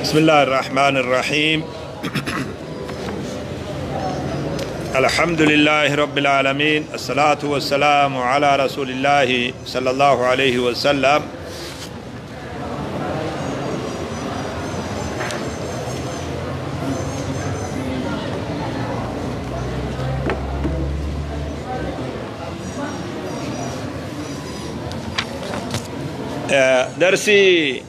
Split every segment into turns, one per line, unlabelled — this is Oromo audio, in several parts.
بسم الله الرحمن الرحيم. الحمد لله رب العالمين، الصلاة والسلام على رسول الله صلى الله عليه وسلم. Darsii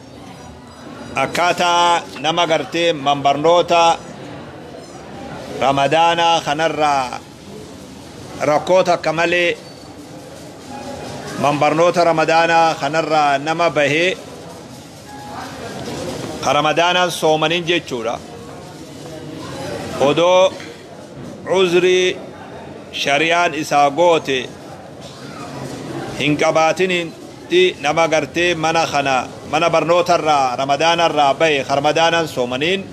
akkaataa nama gartee manbarnoota Ramadaanaa kanarraa rakkoo takka malee manbarnoota Ramadaanaa kanarraa nama bahee ka Ramadaanaan soomanin jechuudha. Odoo uzrii shari'aan isaa goote hin qabaatiniin nama gartee mana kana mana barnootarraa Ramadaanarraa bahe ka Ramadaanaan soomaniin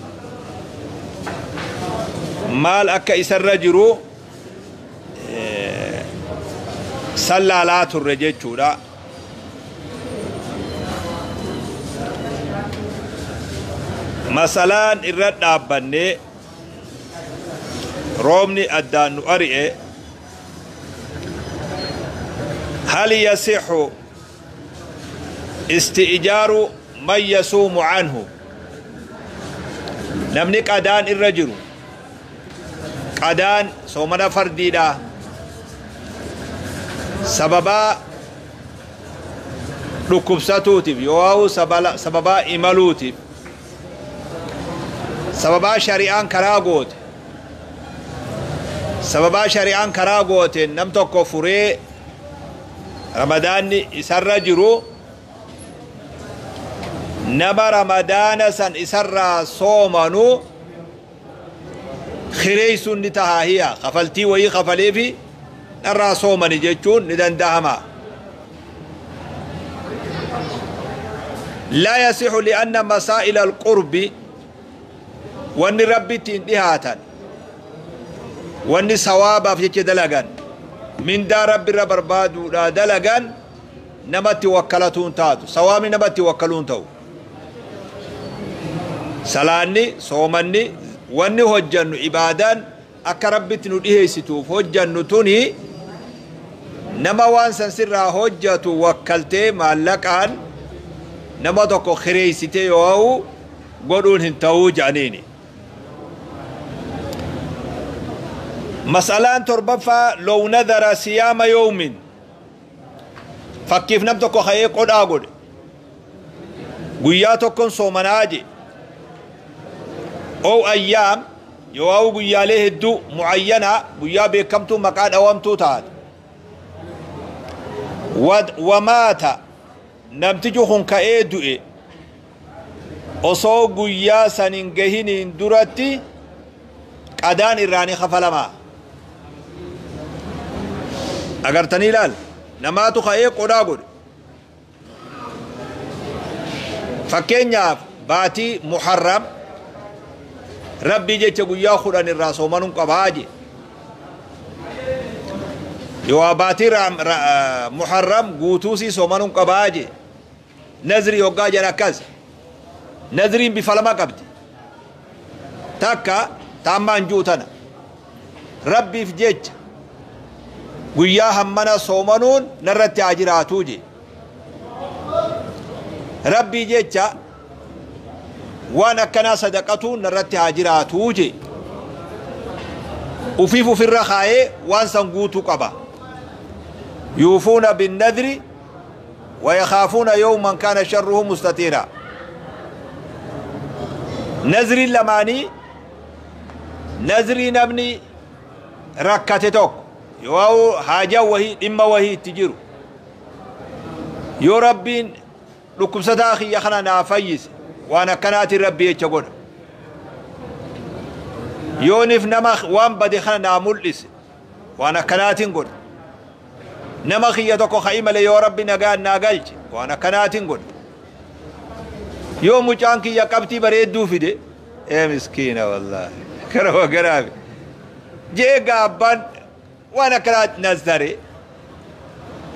maal akka isarra jiru sallaalaa turre jechuudha. Masalaan irra dhaabbannee roobni addaan nu ari'e hal yasixu isti'jaaru man yasuumu anhu, namni qadaan irra jiru qadaan soomana fardiidha sababaa dhukkubsatuutiif yoo sababaa imaluutiif sababaa shari'aan karaa goote sababaa shari'aan karaa goote nam tokko furee Ramadaanni isarra jiru nama Ramadaana san isarraa soomanu khireeysuun ni tahaa hiya kafaltii wayii kafaleefi narraa soomani jechuun ni dandahama. لا يصح لأن مسائل القرب وأن ربي تندهاتا وأن ثوابا في دلقا من دار ربي ربربادو لا دلقا نمت وكلتون تاتو سوامي نمت وكلون تو سلاني صومني واني هجن عبادان أكربت نديه هجن توني نما وانسان سرا هجة وكلتي مالكان نما تكو خريستي يو قدون هنتو جانيني. مسألة تربفا لو نذر صيام يوم فكيف نمتكو خيي قد أقول قياتكم صومناجي أو أيام يواو قياليه الدو معينة قيا بكمتو مقاد أوامتو تاد ومات نمتجو خنكا دوئي أصو قيا سننجهين درتي قدان إراني خفلما أغرتني لال نماتو خيه قدا قد فكينيا باتي محرم ربي جيتش قيا خدان الراسومانون قباجي يوا باتي محرم قوتوسي سومانون قباجي نزري يوقا جنكز نزرين بفلما قبدي تاكا تامان جوتنا ربي في جيتش قيا همنا صومنون نرتي عجراتوجي ربي جيتش وانا كنا صدقتو نرتي عجراتوجي وفيفو في الرخاء وان سنقوتو قبا يوفون بالنذر ويخافون يوما كان شره مستطيرا. نذري لماني نذري نبني ركتتوك يواو حاجة وهي إما وهي تجيرو يو ربي لكم صداخي يخنا نافيس وانا كنات ربي يتشغل يونف نمخ وان بدي خنا ناملس وانا كنات نقول نمخ يدكو خيمة ليو ربي نقال ناقلج وانا كنات نقول يوم مجانكي يا كبتي بريد دوفي دي ايه مسكينة والله كرهوا قرابي جي قابان وانا كرات نزري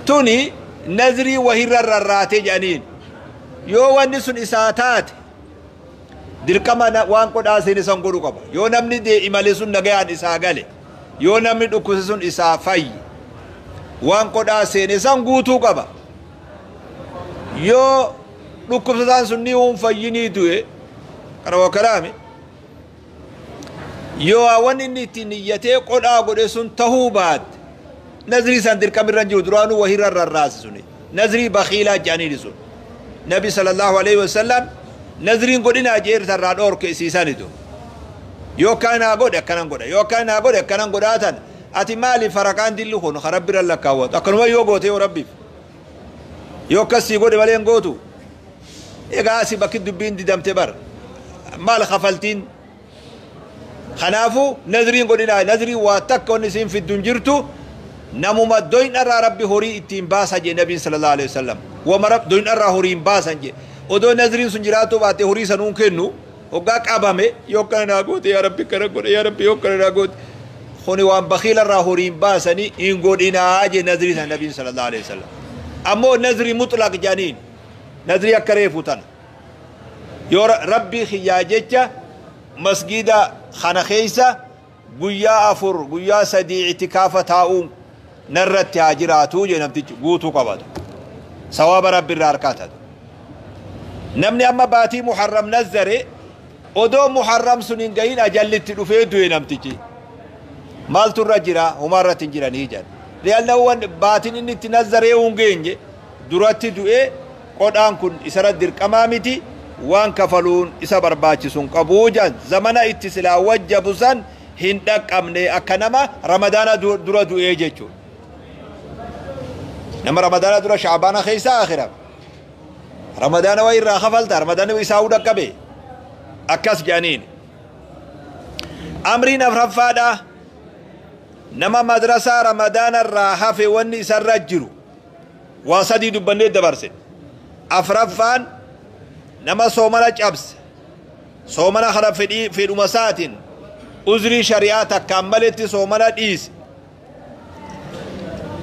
توني نزري وهي الرراتي جانين يو ونسون إساتات Dirqama waan qodhaa seene san godhu qaba. Yoo namni imale sun nagayaan isaa gale, yoo namni dhukkubse sun isaa fayye, waan qodhaa seene san guutuu qaba. Yoo dhukkubsataan sun ni uun fayyinii du'e, kana waa kalaame, yoo wanni inni ittiin niyyatee qodhaa godhe sun tahuu baatte, nazrii san dirqama irra hin jiru. Duraanuu wahirra rarraase suni nazrii bakiilaa jedhaniini sun. Nabi sallallahu alaihi wasallam nazriin godhinaa jeerta irraa dhoorke isiisanitu. Yoo akkana naa godhe akkanan godha, yoo akkana naa godhe akkanan godhaa tan ati maali faraqaan dilli kun ka rabbi irra lakkaawwatu? Akkanuma yoo goote, yoo rabbiif yoo akkas sii godhe malee hin gootu. Egaa asi bakki dubbiin didamte bar maal kafaltiin? Kanaafuu nazriin godhinaa. Nazriin waa takka wanni isiin fiddu hin jirtu. Namuma doyna rabbi horii ittiin baasa jee nabiin sallallahu alaihi wasallam. Wama doyna irraa horii hin baasan jee. Odoo nazriin sun jiraattuu baate horii sanuun kennu. Hoggaa qabame, yoo akkana naa goote yaa rabbi akkana godhe, yaa rabbi yoo akkana naa goote, kuni waan bakiila irraa horii hin baasanii, hin godhinaa jee nazrii san nabiin sallallahu alaihi wasallam. Ammoo nazrii mutlaq jedhaniin nazrii akka reefu tana, yoo rabbii kiyyaa jecha masgida kana keessa guyyaa 4, guyyaa 3 itikaafa taa'uun narratti haa jiraatu jee namtichi, guutuu qabatu, sawaaba rabbi irraa harkaa. Namni amma baatii Muharram nazzare, odoo Muharram sun hin gahin ajallitti dhufee du'e namtichi, maaltu irra jira? Humaa irratti hin jiranii jedhan. Li'annahu baatiin inni itti nazzaree hin geenye, duratti du'e. Qodhaan kun isarra dirqamaa miti, waan kafaluun isa barbaachisu hin qabuu jedhan. Zamana itti silaa wajjabu san hin dhaqqabne, akka nama Ramadaana dura du'ee jechuudha. Nama Ramadaana dura Shaabaana keessa akhira Ramadaana waa irraa kafalta, Ramadaana isaa dhaqqabe akkas jedhaniin. Amriin afraffaadha, nama madrasaa Ramadaana irraa hafe wanni isarra jiru waa sadii dubbannee dabarse. Afraffaan, nama soomana cabse, soomana kana fedhii fedhuma isaatiin uzrii shari'aa takkaan maletti soomana dhiise,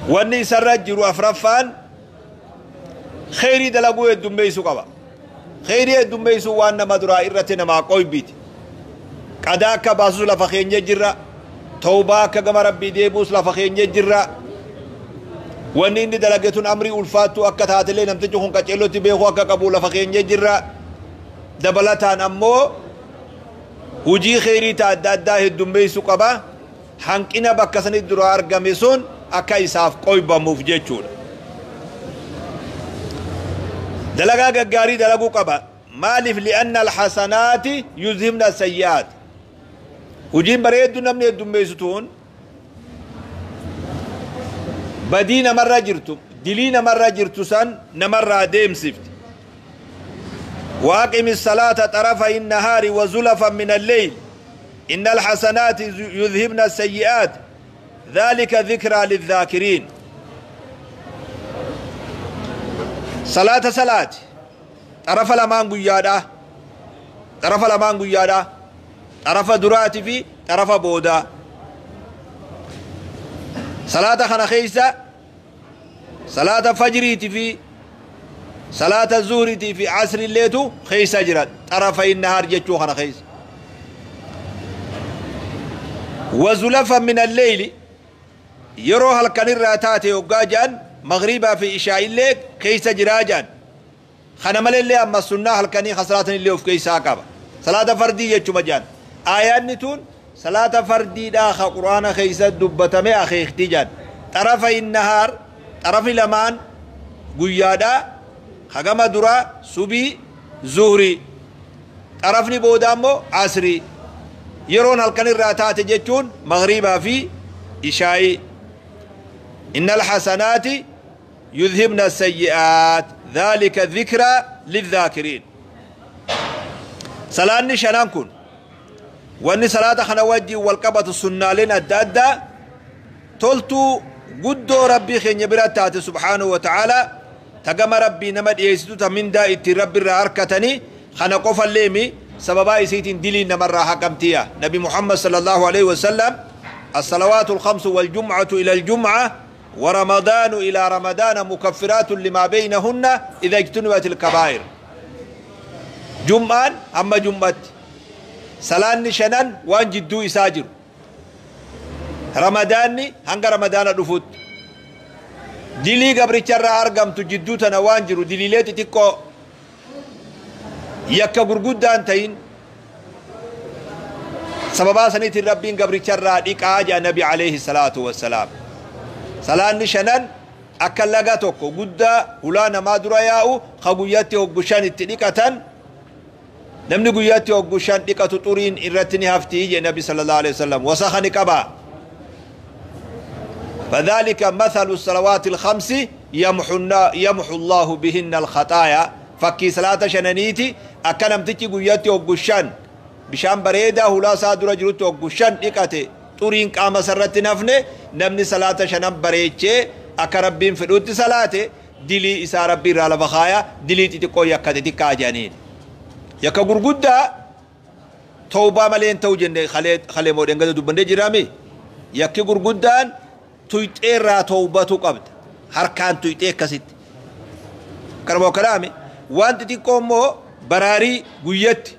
wanni isarra jiru afraffaan kheyrii dalaguu heddummeessuu qaba. Kheyrii heddummeessuu waan nama duraa irratti namaa qoybiti. Qadaa akka baasus lafa keenya jirra, tawbaa akka gama rabbii deebuus lafa keenya jirra. Wanni inni dalage tun amrii ulfaattuu akka taatellee namtichi kun qaceellotti beekuu akka qabu lafa keenya jirra. Dabalataan ammoo hujii kheyrii ta adda addaa heddummeessuu qaba, hanqina bakka sanitti dura argame sun akka isaaf qoybamuuf jechuudha. Dalagaa gaggaarii dalaguu qaba. Maaliif? Li'anna alxasanaati yuzhibna sayyi'aat. Hujiin bareeddu namni heddummeessu tun badii namarra jirtu, dilii namarra jirtu san namarraa deemsifti. وأقم الصلاة طرفي النهار وزلفا من الليل إن الحسنات يذهبن السيئات ذلك ذكرى للذاكرين. صلاة صلاة طرف لمان guyyaadha, طرف lamaan guyyaadha, طرف duraati fi طرف boodaa. Salaata kana keessa salaata fajriiti fi salaata zuhriitii fi asrilleetu keessa jira طرفي النهار jechuu kana keessa. وزلفا من الليل yeroo halkanirraa taate hoggaa jedhan magriibaa fi ishaa'illee keessa jiraa jedhan. Kana malellee amma sunnaa halkanii salaatan illee of keessaa qaba. Salaata fardii jechuma jedhan. Aayaanni tun salaata fardiidhaa ka Quraana keessa dubbatame akeektii jedhan. طرفي النهار, xarafi lamaan guyyaadhaa, hagama duraa subii, zuhrii, xarafni boodaa immoo asrii, yeroon halkan irraa taate jechuun magriibaa fi ishaa'ii. إن الحسنات يذهبن السيئات ذلك ذكرى للذاكرين. Salaanni shanan kun, wanni salaata kana wajjin wal qabatu sunnaaleen adda addaa toltuu guddoo rabbii keenya bira taate subhaanahu wa ta'ala, tagama rabbii nama dhiyeessitu, ta mindaa ittiin rabbi irraa harkatanii kana qofalleemi, sababaa isiitiin diliin namarraa haqamtiya. Nabi Muhammad sallallahu alaihi wasallam الصلوات الخمس والجمعة إلى الجمعة ورمضان إلى رمضان مكفرات لما بينهن إذا اجتنبت الكبائر. Jum'aan hamma jum'atti. Salaanni shanan waan jidduu isaa jiru. Ramadaanni hanga ramadaana dhufutti. Dilii gabricharraa argamtu jidduu tana waan jiru diliilee xixiqqoo yakka gurguddaan ta'in sababaa saniitiin Rabbiin gabricharraa dhiqaa jedha Nabi alayhi salaatu wassalaam. Salaanni shanan akka laga tokko guddaa hulaa namaa dura yaa'u ka guyyatti hoggu shan itti dhiqatan, namni guyyaatti hoggu shan dhiqatu xuriin irratti ni haftii jedhe Nabi sallallahu alaihi wasallam, wasakha ni qabaa. فذلك مثل الصلوات الخمس يمحو الله بهن الخطايا. فكي صلاة شنانيتي أكنم تيجي قياتي وقشان بشان بريدة هلا سادر جروت وقشان إكاتي تورين قام سرت نفنه نمني صلاة شنان بريدة أكربين فلوت صلاة دلي إسا ربي رالا بخايا دلي تتقو يكاتي تكاجانين يكا غرغدا توبة ملين توجن خلي مودن قد دبنده جرامي يكي غرغدان tuyxeerraa tawbatu qabda harkaan tuyxee akkasitti kanuma kalaami. Waan xixiqqoo immoo baraarii guyyatti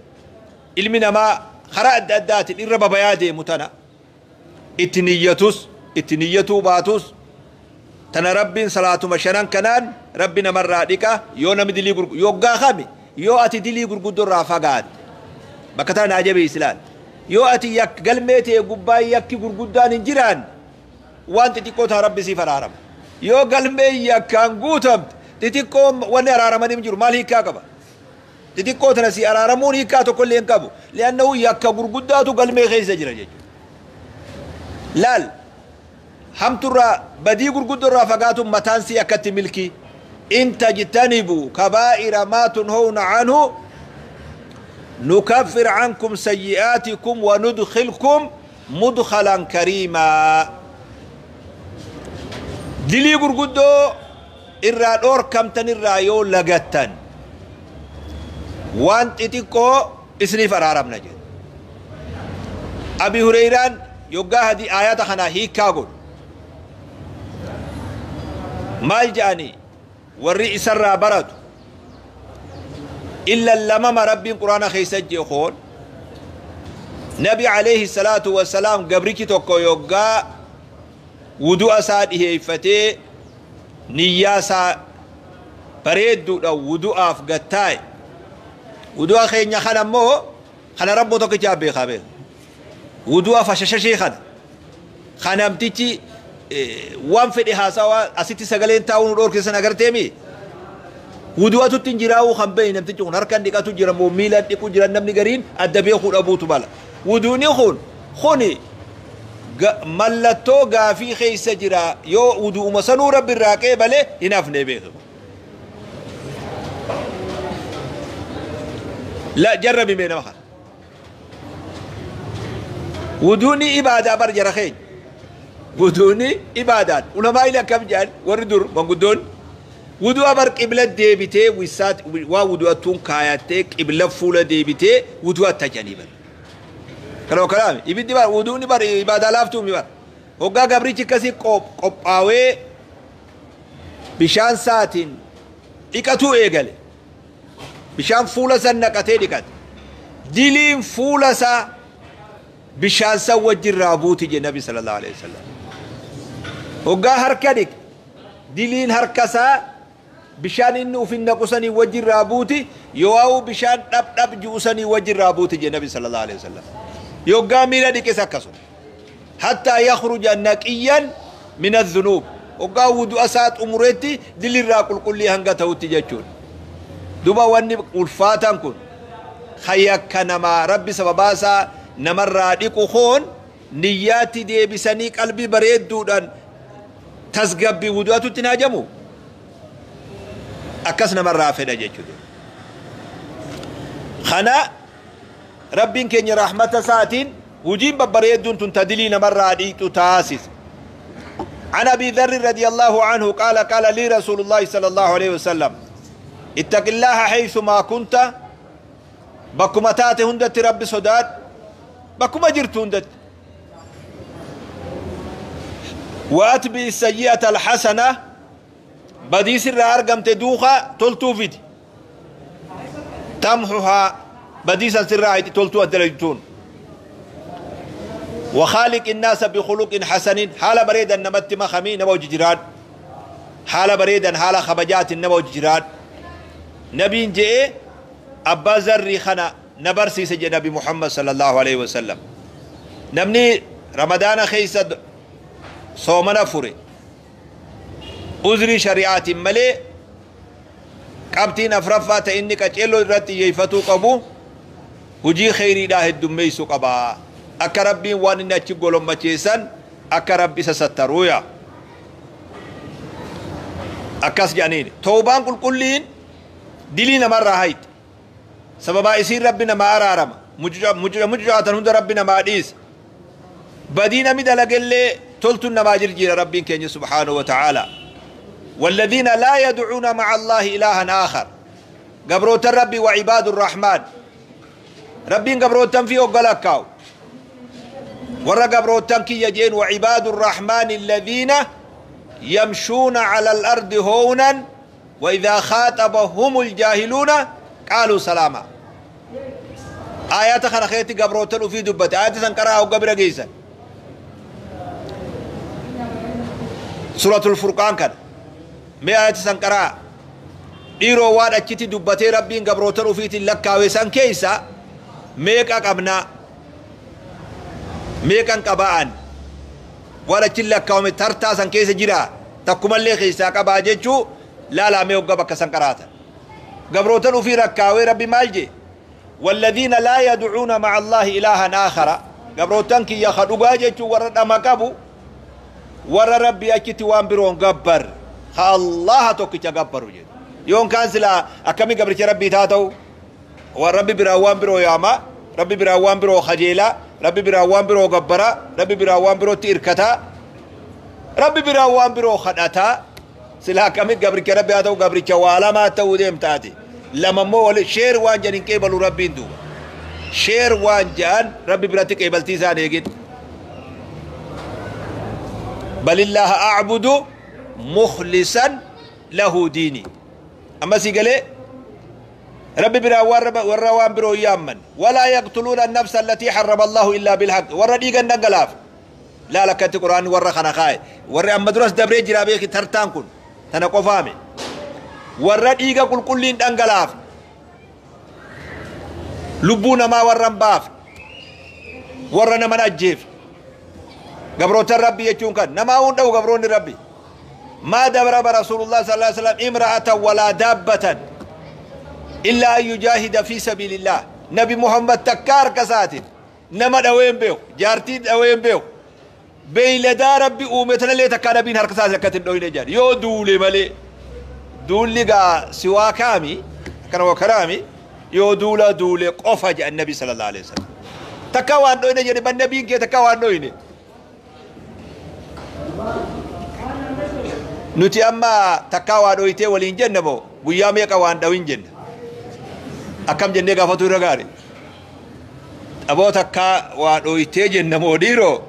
ilmi namaa karaa adda addaatiin irra babayaa deemu tana itti niyyatus itti niyyatuu baatus tana Rabbiin salaatuma shanan kanaan Rabbi namarraa dhiqa. Yoo namni dilii yoggaa kami yoo ati dilii gurguddoo irraa fagaatte bakka tana naa jabeessi ilaal. Yoo ati yak galmee ta'e gubbaa yakki gurguddaan hin jiraanne waan xixiqqoo taa Rabbi siif araarama. Yoo galmee yakkaan guutamte xixiqqoo wanni araaramanii hin jiru maal hiikkaa qaba? Xixiqqoo tana si araaramuun hiikkaa tokko illee hin qabu. Li'annahu yakka gurguddaatu galmee keessa jira jechuudha. Laal hamturraa badii gurguddoo irraa fagaatuun mataan si akkatti milkii. In tajtanibu kabaa'ira maa tunhawna anhu nukaffir ankum sayyi'aatikum wa nudkhilkum mudkhalan kariimaa. Dilii gurguddoo irraa dhoorkamtan irraa yoo lagattan waan xixiqqoo isiniif araaramna jedhe. Abi Hureyraan yoggaa hadii aayata kana hiikkaa godhu maal jedhanii warri isarraa baratu illa lamama Rabbiin quraana keessa jeekoon Nabi alayhi salaatu wassalaam gabrichi tokko yoggaa wudu'a isaa dhiheeffatee niyyaa isaa bareedduudha wudu'aaf gattaa'e. Wudu'a keenya kana immoo kana Rabboo tokkichaa beekaa beeka. Wudu'a fashashashee kana kanamtichi waan fedhe haasawaa asitti sagaleen taa'uu nu dhoorkeessan agarteemi. Wudu'atutti hin jiraa'uu kan beeyi namtichi kun harkaan dhiqatu jira moo miilaan dhiqu jira namni gariin adda beekuu dhabuutu mala. Wudu'ni kun kuni mallattoo gaafii keessa jira yoo wudu'uma sanuu Rabbi irraa qeebale hin hafne beekamu. La jarrabi mee nama kana. Wudu'ni ibaadaa bar jara keenya. Wudu'ni ibaadaan ulamaa illee akkam jedhan warri dur manguddoon wudu'a bar qibla deebitee wisaat waa wudu'attuun kaayattee qibla fuula deebitee wudu'atta jedhanii bar. Kanuma kalaami ibiddi bar wudu'ni bar ibaadaa laaftuumi bar. Hoggaa gabrichi akkasii qophaawee bishaan saatiin dhiqatuu eegale. Bishaan fuula san naqatee dhiqate. Diliin fuula isaa bishaan san wajjirraa buuti jedhe Nabi sallallahu alaihi wasallam. Hoggaa harka dhiqe diliin harka isaa bishaan inni ufin naqu sanii wajjirraa buuti yoo bishaan dhab dhab ji'u sanii wajjirraa buuti jedhe Nabi sallallahu alaihi wasallam. Yoggaa miila dhiqes akkasuma. Hattaa yakhruja naqiyyan min adh-dhunub. Hoggaa wudu'a isaa xumuretti dilirraa qulqullii hanga ta'utti jechuudha. Duba wanni ulfaatan kun hayakka namaa Rabbi sababaa isaa namarraa dhiqu koon niyyaatti deebisanii qalbii bareedduudhaan tasgabbii wudu'atutti naajamu akkas namarraa fedha jechuudha. Kana Rabbiin keenya rahmata isaatiin hujiin babbareedduun tun tadilii namarraa dhiqxu taasisa. عن أبي ذر رضي الله عنه قال قال لي رسول الله صلى الله عليه وسلم اتق الله حيثما كنت بكما تاتي هندت ربي صداد بكما جرت هندت وأتبع السيئة الحسنة بدي سر أرقم تدوخة تلتو فيدي Tamhuhaa badiisan sirraa hayti toltuu addalagtuun. وخالق الناس بخلق حسن حال بريدا نمت مخمي نبو جيران حال بريدا حال خبجات نبو جيران نبي جئ أبا ذر خنا نبرسي سجى نبي محمد صلى الله عليه وسلم. نمني رمضان خيسد صومنا فري أزري شريعات ملي قبتين أفرفات إنك أجلو رتي يفتو قبو هجي خيري داه الدميسو قبا أكا ربي وان إن أتشقولهم بچيسان أكا ربي سسترويا أكاس جانين توبان كل كلين دلينا مرة هايت سببا يصير ربنا ما أرارم مجرعة هند ربنا ما أديس بدينا مدى لقل تلتنا ما جرجي ربين كين سبحانه وتعالى. والذين لا يدعون مع الله إلها آخر قبروت الرب وعباد الرحمن ربين قبروتن فيه وقلقاو ورا قبروتن كي يجين وعباد الرحمن الذين يمشون على الأرض هونا وإذا خاطبهم الجاهلون قالوا سلاما. آيات خنخيتي قبروتن وفي دبت آيات سنقراها وقبر قيسا سورة الفرقان كان مي آيات سنقراها إيرو وان أكتي دبتي ربين قبروتن وفي تلقاوي سن كيسا ميكا قبنا ميكا قبان ولا تلقاوي ترتا سن كيسا جرا تقوم اللي خيسا قبا جيتشو لا لا ميوقع بك سنقراتا قبروتن وفي ركاوي ربي مالجي. والذين لا يدعون مع الله إلها آخر قبروتن كي يخدوغا جيتشو ورد أمكابو ور ربي أكتي وان برون قبر الله توكي تقبر جيت يوم كان سلا أكمي قبرك ربي تاتو وربي براوان برو ياما ربي براوان برو خجيلا ربي براوان برو قبرا ربي براوان برو تيركتا ربي براوان برو خدتا سلا كمي قبرك ربي هاتو قبرك والا ما تو ديم تاتي لما مو شير وان جان كيبلو ربي دو شير وان جان ربي براتي كيبلتي زانيجين بل الله أعبد مخلصا له ديني. أما سيقالي ربي برا وروان برو يامن ولا يقتلون النفس التي حرم الله إلا بالحق ورا ديغا نغلاف لا لك القرآن ورا خنخاي ورا أما درس دبري جرابيك ترتان كن تنقفامي ورا ديغا كل كلين دنغلاف لبونا ما ورا باف ورا نمن أجيف قبروت ربي يجون كان نما وندو قبرون ربي ما دبر رسول الله صلى الله عليه وسلم امرأة ولا دابة إلا أن يجاهد في سبيل الله. نبي محمد تكار كسات نما دوين بيو جارتي دوين بيو بيلدا ربي أمتنا لي تكار بين هركسات لكتن دوين جار يو دولي مالي دولي قا سوا كامي كانوا كرامي يو دولا دولي قفج النبي صلى الله عليه وسلم تكاوان دوين جار بالنبي كي تكاوان دوين نتي أما تكاوان دويتي ولين جنبو قيامي كوان دوين جن أكم جنة قفتو رجاري أبو تكا وادويتي جنة موديرو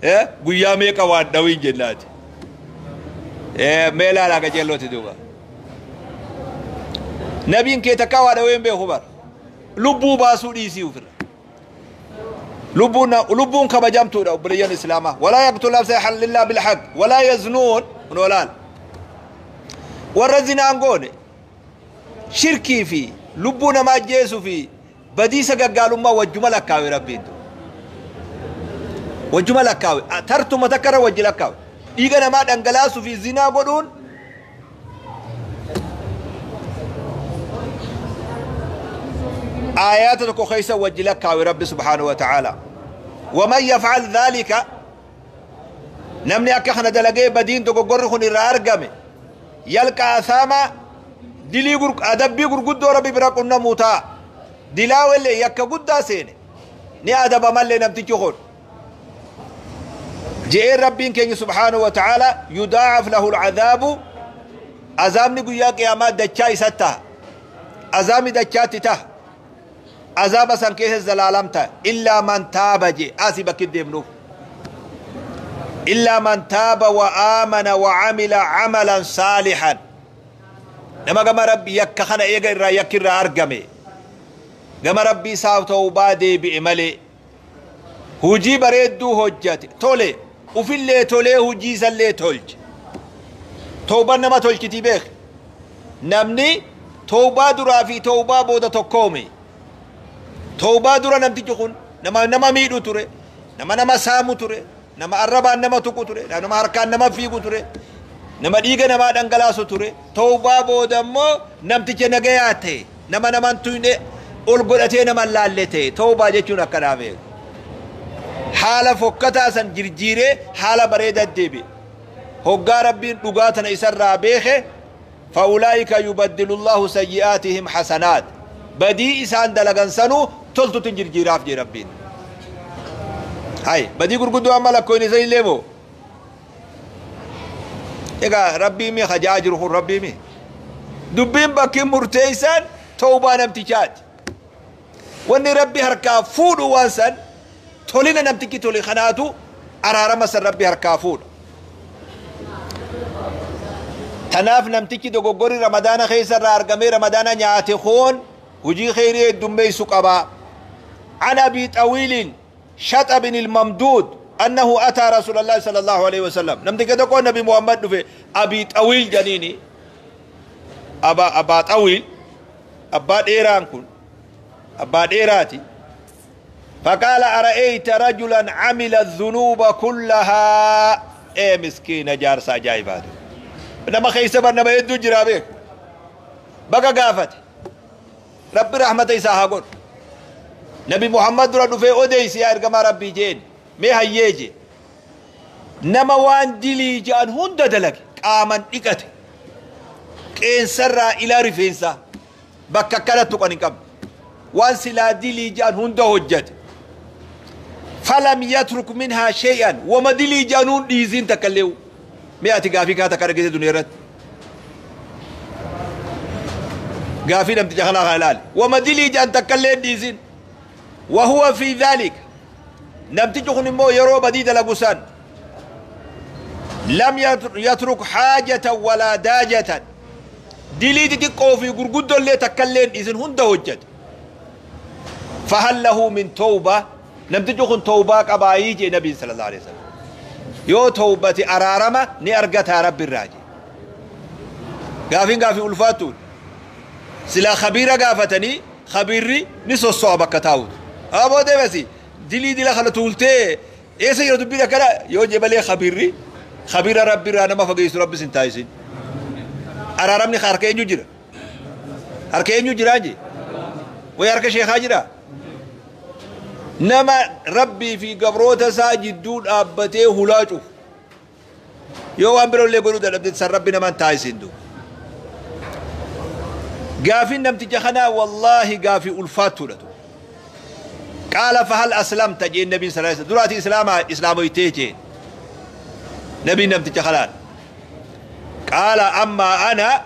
إيه قيامي كوان دوين جنات إيه ميلا لا كجلو تدوبا نبين كي تكا وادوين بخبر لبو باسو ديسي وفر لبونا لبون كبجمتو ده بليان إسلامه ولا يقتل نفسه حل الله بالحق ولا يزنون ولال ورزنا أنقوني شركي في لبونا ما جيسو في بديسة قالوا ما وجملك كاوي ربي وجملك كاوي ترتو متكرر وجلك كاوي إيغانا ما دنگلاسو في زنا قدون آيات خيسة وجلك كاوي ربي سبحانه وتعالى. ومن يفعل ذلك نمني أكخنا دلقي بدين تقو قرخني رارقمي يلقى أثاما دلي أدبي قرقود ربي براقنا موتا دلاوي اللي يكا قد سيني ني أدب مالي نمتي جخون جئ ربي كي سبحانه وتعالى يضاعف له العذاب عذاب نقول يا قيامات دچاي ستا عذاب دچاتي ته عذاب سنكيه الزلالمتا إلا من تاب جي آسي بك الدمنو إلا من تاب وآمن وعمل عملا صالحا نما كما ربي يكخنا إيغا إرا يكرا أرقمي Gama rabbii isaaf tawbaa deebi'e malee hujii bareedduu hojjate tole ufillee tolee hujii isallee tolche. Tawbaan nama tolchitii beek. Namni tawbaa duraa fi tawbaa booda tokkoome. Tawbaa dura namtichi kun nama nama miidhu ture, nama nama saamu ture, nama arrabaan nama tuqu ture, nama harkaan nama fiigu ture, nama dhiiga namaa dhangalaasu ture. Tawbaa booda immoo namticha nagayaa ta'e, nama naman tuyne ol godhatee nama laalle ta'e. Tawbaa jechuun akkanaa beeku. Haala fokkataa san jirjiiree haala bareedaa deebi'e. Hoggaa rabbiin dhugaa tana isarraa beeke فأولئك يبدل الله سيئاتهم حسنات. بدي إسان دلغن سنو تلتو تنجرجيراف جي ربين. هاي بدي قرقدو أما لكويني زي ليمو. إيقا ربي مي خجاج روح ربي مي دبين باكي مرتيسان توبة نمتشات. واني ربي هركا فودو وانسان تولينا نمتكي تولي خناتو أرارا مسا ربي هركا فودو. تناف نمتكي دوغوري رمضان خيسر أرقمي رمضان نياتي خون وجي خيري الدمي سقبا. عن أبي طويل شط بن الممدود أنه أتى رسول الله صلى الله عليه وسلم. نمتكي دوغو نبي محمد في أبي طويل جنيني أبا طويل أبا ديران كن أبا ديراتي. فقال أرأيت رجلا عمل الذنوب كلها. إيه مسكين جارسا جايباتو نما خيسة نما يدو جرابيك بقى قافت ربي رحمة إساها قل نبي محمد رضو في أوديس يا إرقما ربي جين مي هيجي نما وان دلي جان هند دلك آمن إكت كين سر إلى رفينسا بكا كانت تقني كم وان سلا دلي جان هند هجت فلم يترك منها شيئا وما دلي جانون ديزين تكليو. مئة قافي كاتا كارجيز الدنيا رد قافي لم تجخلا خلال وما دلي جان تكلم ديزين. وهو في ذلك نمتجخن مو يرو بديد لبسان لم يترك حاجة ولا داجة. دلي تقو في قرقود اللي تكلم ديزين هند هجت. فهل له من توبة؟ نمتجخن توبة قبائي نبي صلى الله عليه وسلم. يو توبتي أرارما ني أرقتها رب الراجي. قافين قافي ألفاتون سلا خبيرة قافتني خبيري نسو الصعبة كتاود أبو دي بسي دلي دي لخلة تولتي إيه سيرة دبيرة كلا يو جبالي خبيري خبيرة ربي رانا ما فقيس ربي سنتايسين. أرارمني خاركين يجرى هركين يجرى جي ويارك شيخ جرى. نما ربي في قبروته ساجد دون أبته هلاجو يو أمبرو اللي يقولوا ده نبدأ ربنا ما انتهي دو قافين نمتجخنا والله قافي ألفاتو لتو. قال فهل أسلمت جي النبي صلى الله عليه وسلم دراتي إسلام إسلامو يتيجين نبي نمتجخلان. قال أما أنا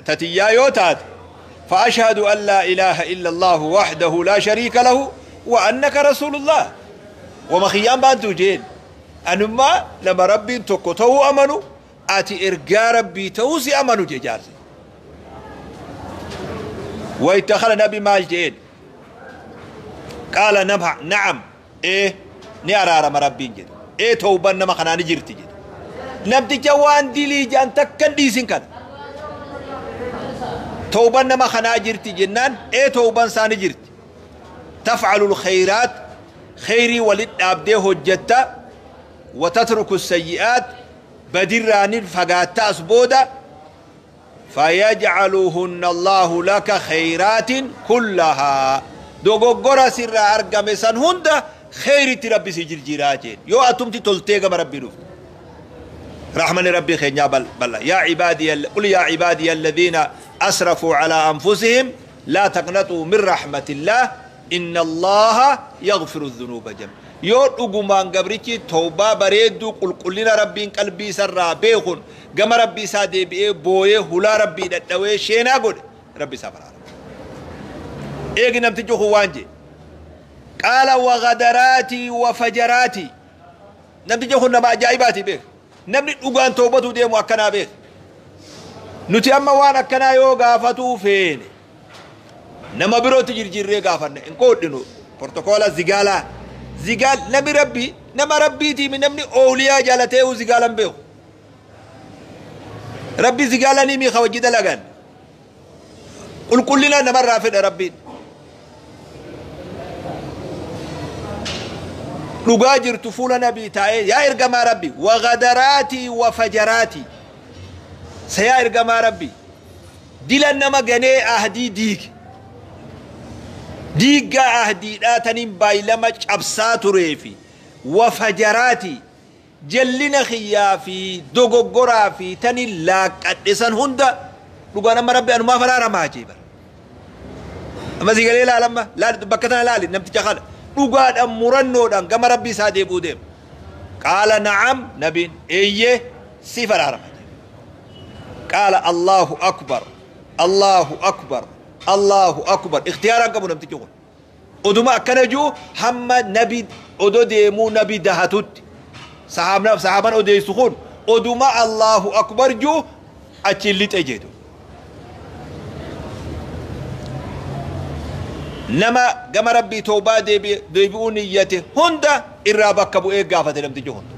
تتيا يوتات فأشهد أن لا إله إلا الله وحده لا شريك له وأنك رسول الله. وما خيام بانتو جين أنما لما ربي تكتو أمنو أتي إرقى ربي توسي أمنو جارسي. ويتخلى نبي مال جين قال نعم إيه نيارا ما ربي جد إيه توبا نما خناني جرتي جد نمتي جوان ديلي جان تكن ديسين كان توبا نما خنا جرتي جنان إيه توبا ساني جرتي. تفعل الخيرات خيري ولد أبده هجتا وتترك السيئات بدران فقات أسبودا فيجعلهن الله لك خيرات كلها. دوغورا سر أرقم سن هندا خيري تربي سجل جراجين يو أتمتي تلتيغ ربي رفت رحمن ربي خير بل بل يا عبادي قل يا عبادي الذين أسرفوا على أنفسهم لا تقنطوا من رحمة الله إن الله يغفر الذنوب جميعا. يو أقومان قبريكي توبة بريدو قل قلنا ربي قلبي سرى بيخون قم ربي سادي بيه بويه هلا ربي ندوي شينا قل ربي سافر إيه نمتجو خوانجي. قال وغدراتي وفجراتي نمتجو خون نما جايباتي بيه نمني أقوان توبتو دي مؤكنا بيه نتي أما وانا كنا يو غافتو فين Nama birootti jirjiirree gaafanne hin qoodhinu. Protokoola zigaalaa. Zigaal nami rabbii nama rabbiitiimi namni ooliyaa jaalatee zigaalan beeku. Rabbi zigaalanii miika wajji dalagan. Qulqullina namarraa fedha rabbiin. Dhugaa jirtu fuula nabii taa'ee yaa ergamaa rabbi wagadaraatii wafajaraatii sa yaa ergamaa rabbi dila nama ganee ahdii diige diiggaa ahdiidhaa taniin baay'ilama cabsaa tureefi wafajaraatii jallina kiyyaa fi dogoggoraa fi taniin laaqqadhe san hunda dhugaa nama rabbi anumaaf araaramaa jee bara. Amma si galee laalamma laali bakka tana laali namticha kana dhugaadhaan murannoodhaan gama rabbi isaa deebi'uu deema. Qaala na'am nabiin eeyyee siif araarama. Qaala Allahu akbar Allahu akbar Allahu akbar ikhtiyaaraan qabu namtichi kun. Oduma akkana jiru hamma nabi odo deemuu nabi dahatutti sahaabaan odeessu kun oduma Allahu akbar jiru achiin lixe jedhu. Nama gama rabbii toobaa deebi'uu niyyate hunda irraa bakka bu'ee gaafate namtichi hunda.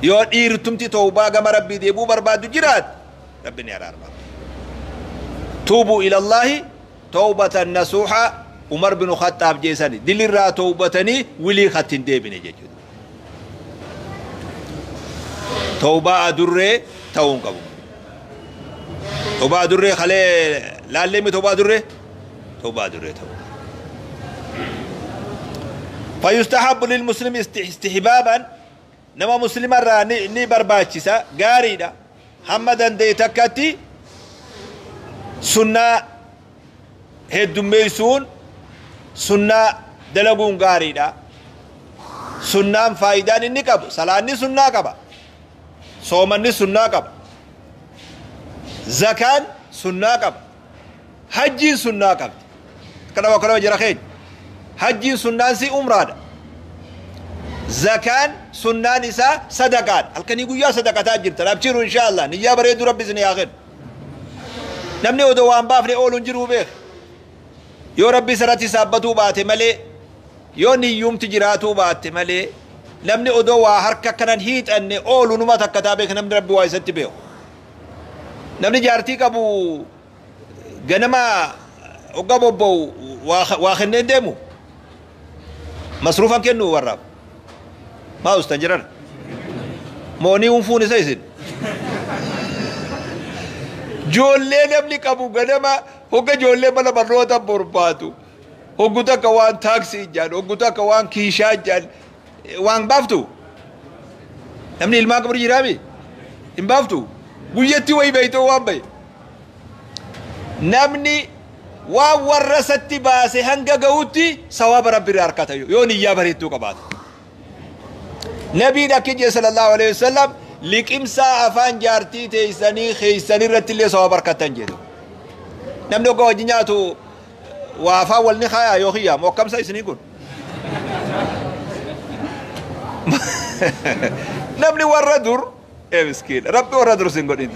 Yoo dhiirtumti toobaa gama rabbii deebi'uu barbaadu jiraate rabbi ni araarama. Tuubuu ilallaahi tawbatan nasuuha Umar bin Khattaab jeesani dilirraa toobatanii wilii katti hin deebine jechuudha. Toobaa adurree ta'uu hin qabu. Toobaa adurree kalee laalleemi toobaa adurree toobaa adurree ta'uu. فيستحب للمسلم استحبابا نما مسلم را ني برباچسا غاريدا حمدا دي تكتي سنة هدميسون سنة دلغون غاريدا سنة فايدان ني قب صلاني سنة قب صومني سنة قب زكان سنة قب حج سنة قب كلا وكلا جرخين حج سنان سي عمره زكان سنان إسا صدقات الكني قويا صدقات جرت أبشروا إن شاء الله نيا بريد ربي سني آخر نمني ودوام بافني أولون جرو بيخ يو ربي سرتي سابتو باتي ملي يو نيوم تجراتو باتي ملي نمني ودوا هركا كنن هيت أني أولون ما تكتابك نمني ربي وايست بيو نمني جارتي كابو جنما وقابو بو واخنين ديمو مصروفا كنو وراب ما استنجرر موني ونفوني سيسن جولي نمني كابو غنما هوكا جولي مالا بروتا برباتو هوكوتا كوان تاكسي جان هوكوتا كوان كيشا جان وان بافتو نمني الماء كبر جرامي ان بافتو قويتي وي بيتو وان بي نمني وورثت باسه هنگا غوتي ثواب ربي راركتا يو نيا بريتو قبات نبي دكجي صلى الله عليه وسلم لكمسا افان جارتي تيسني خيسني رتلي ثواب بركتن جدو نمنو كو جناتو وافا ولني خايا يو خيا مو كم سيسني كون نمني وردر اي مسكين ربي وردر سنغودين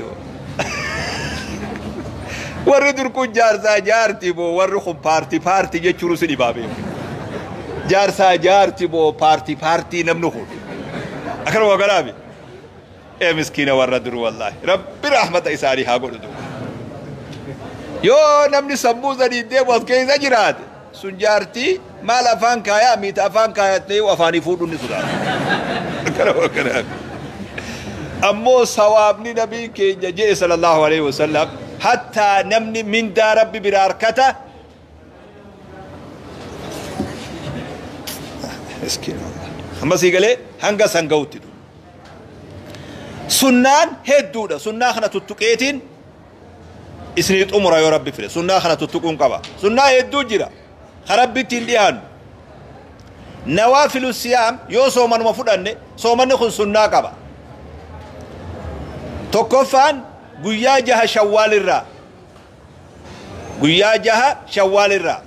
warri dur kun jaarsaa jaarti boo warri kun paartii paartii jechuun si dhibaa beeku. Jaarsaa jaarti boo paartii paartii namni kun. Akkanuma garaabi. Ee miskiina warra dur wallaahi. Rabbi rahmata isaanii haa godhu duuba. Yoo namni sammuu sanii deemu as keessa jiraate sun jaartii maal afaan kaayaa miita afaan kaayattee afaanii fuudhuun ni sodaata. Akkanuma garaabi. Ammoo sawaabni nabii keenya jee sallallahu alaihi wasallam. حتى نمني من دار ربي براركته مسكين والله أما سيقالي هنگا سنگوتي دو سنان هدودا سنان خنا تتقيتين إسنيت أمرا يا ربي فري سنان خنا تتقون قبا سنان هدو جرا خربي تليان نوافل الصيام يو صومن مفودان صومن خن سنان قبا تكفان guyyaa jaha shawwaalirraa guyyaa jaha shawwaalirraa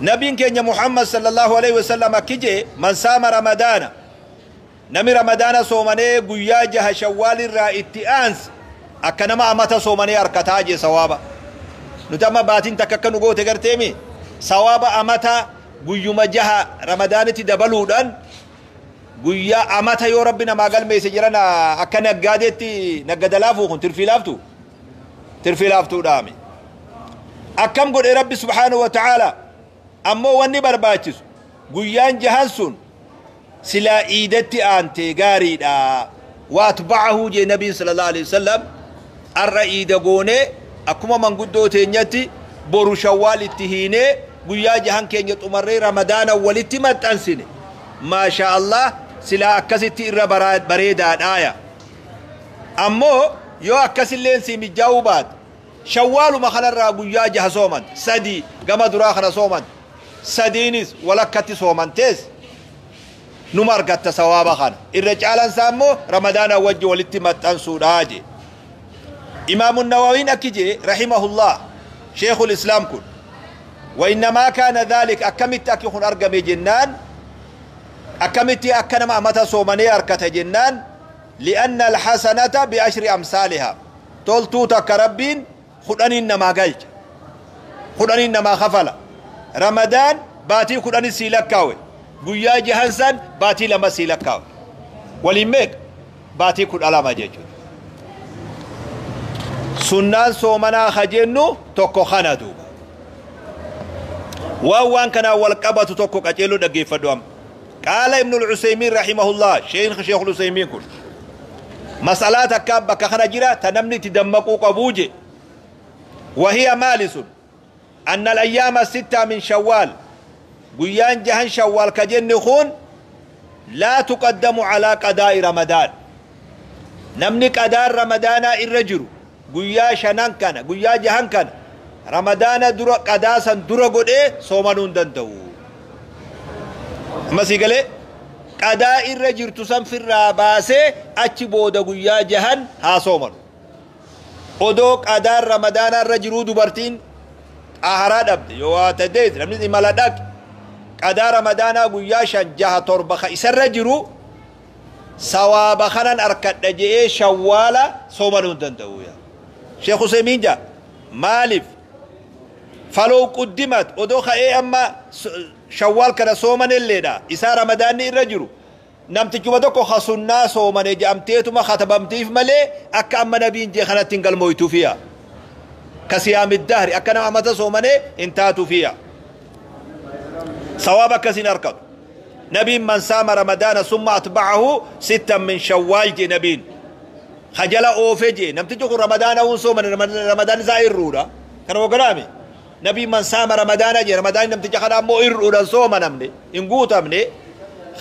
nabiin keenya Muhammad sallallahu alaihi wasallam akki jee man saama ramadaana nami ramadaana soomanee guyyaa jaha shawwaalirraa itti aanse akka nama amata soomanee harkataa jee sawaaba. Nuti amma baatiin takka akka nu goote garteemi sawaaba amata guyyuma jaha ramadaanitti dabaluudhaan guyyaa amata yoo rabbi namaa galmeesse jiran akka naggaadeetti naggada laafuu kun tirfii laaftu tirfii laaftuudhaami. Akkam godhe rabbi subhaanahu wa ta'aala. Ammoo wanni barbaachisu guyyaan jahan sun silaa iidatti aantee gaariidha. Waatba'ahu jee nabiin sallallahu alaihi wasallam arra iida goonee akkuma manguddoo teenyatti boru shawwaal itti hiinee guyyaa jahan keenya xumarree ramadaana walitti maxxansine. Maasha Allah, silaa akkasitti irra bareedaadhaaya. Ammoo yoo akkasilleen si mijaa'uu baate shawwaaluma kanarraa guyyaa jaha sooman sadi gama duraa kana sooman sadiinis walakkatti soomantees numa argatta sawaaba kana. Irra caalansaa immoo ramadaana wajji walitti maxxansuudhaa jee. Imaamu Nawawiin akki jee rahimahullah, sheekul islaam kun, وإنما كان ذلك أكمت أكي خن أرقمي جنان أكمت أكنما أمتا صومني أركت جنان لأن الحسنة بعشر أمثالها تولتو تكربين خدنين نما قلت خدنين نما خفلا رمضان باتي خدني سيلكاوي guyyaa jahan san baatii lama sii lakkaawe waliin meeqa baatii 12 jechuudha. Sunnaan soomanaa ka jennu tokko kana duuba. Waan kanaan wal qabatu tokko qaceeluu dhaggeeffadhu amma. Qaala Ibnul Usaymiin rahimahullah, Sheekh Usaymiin kun masalaa takkaa bakka kana jira ta namni itti dammaquu qabuu je. Wahiya maali sun? Anna al-ayyaama sitta min shawwaal, guyyaan jahan shawwaal ka jenne kun laa tuqaddamu calaa qadaa'i ramadaan. Namni qadaan ramadaanaa irra jiru guyyaa shanan kana guyyaa jahan kana ramadaana dura qadaa san dura godhee soomanuu hin danda'u. Amma sii galee qadaa irra jirtu san firraa baasee achi booda guyyaa jahan haa soomanu. Odoo qadaan ramadaanaa irra jiruu dubartiin xaaharaa dhabde yoo waa tadeet namni imala dhaqe qadaa ramadaanaa guyyaa 5 6 7 ka isarra jiru sawaaba kanan arkadha je'ee shawwaala soomanuu hin danda'u. Yaa Sheekh Usaymiin jaa maaliif falow quddimat odoo ka'ee amma shawwaal kana soomanelleedha isaa ramadaanni irra jiru namtichuma tokko ka sunnaa soomane je'amteetuma katabamtiif malee akka amma nabiin jee kanatti hin galmooytuufiya ka siyaami dahri akka nama amata soomane hin taatuufiya sawaaba akkasiin arkatu. Nabiin man saama ramadaana summa atba'ahu sittan min shawwaal jee nabiin khajala oofe jee namtichi kun ramadaana hun soomane ramadaan isaa irruudha kana oganaame nabiin man saama ramadaana jee ramadaani namticha kana ammoo irruudhaan soomanamne hin guutamne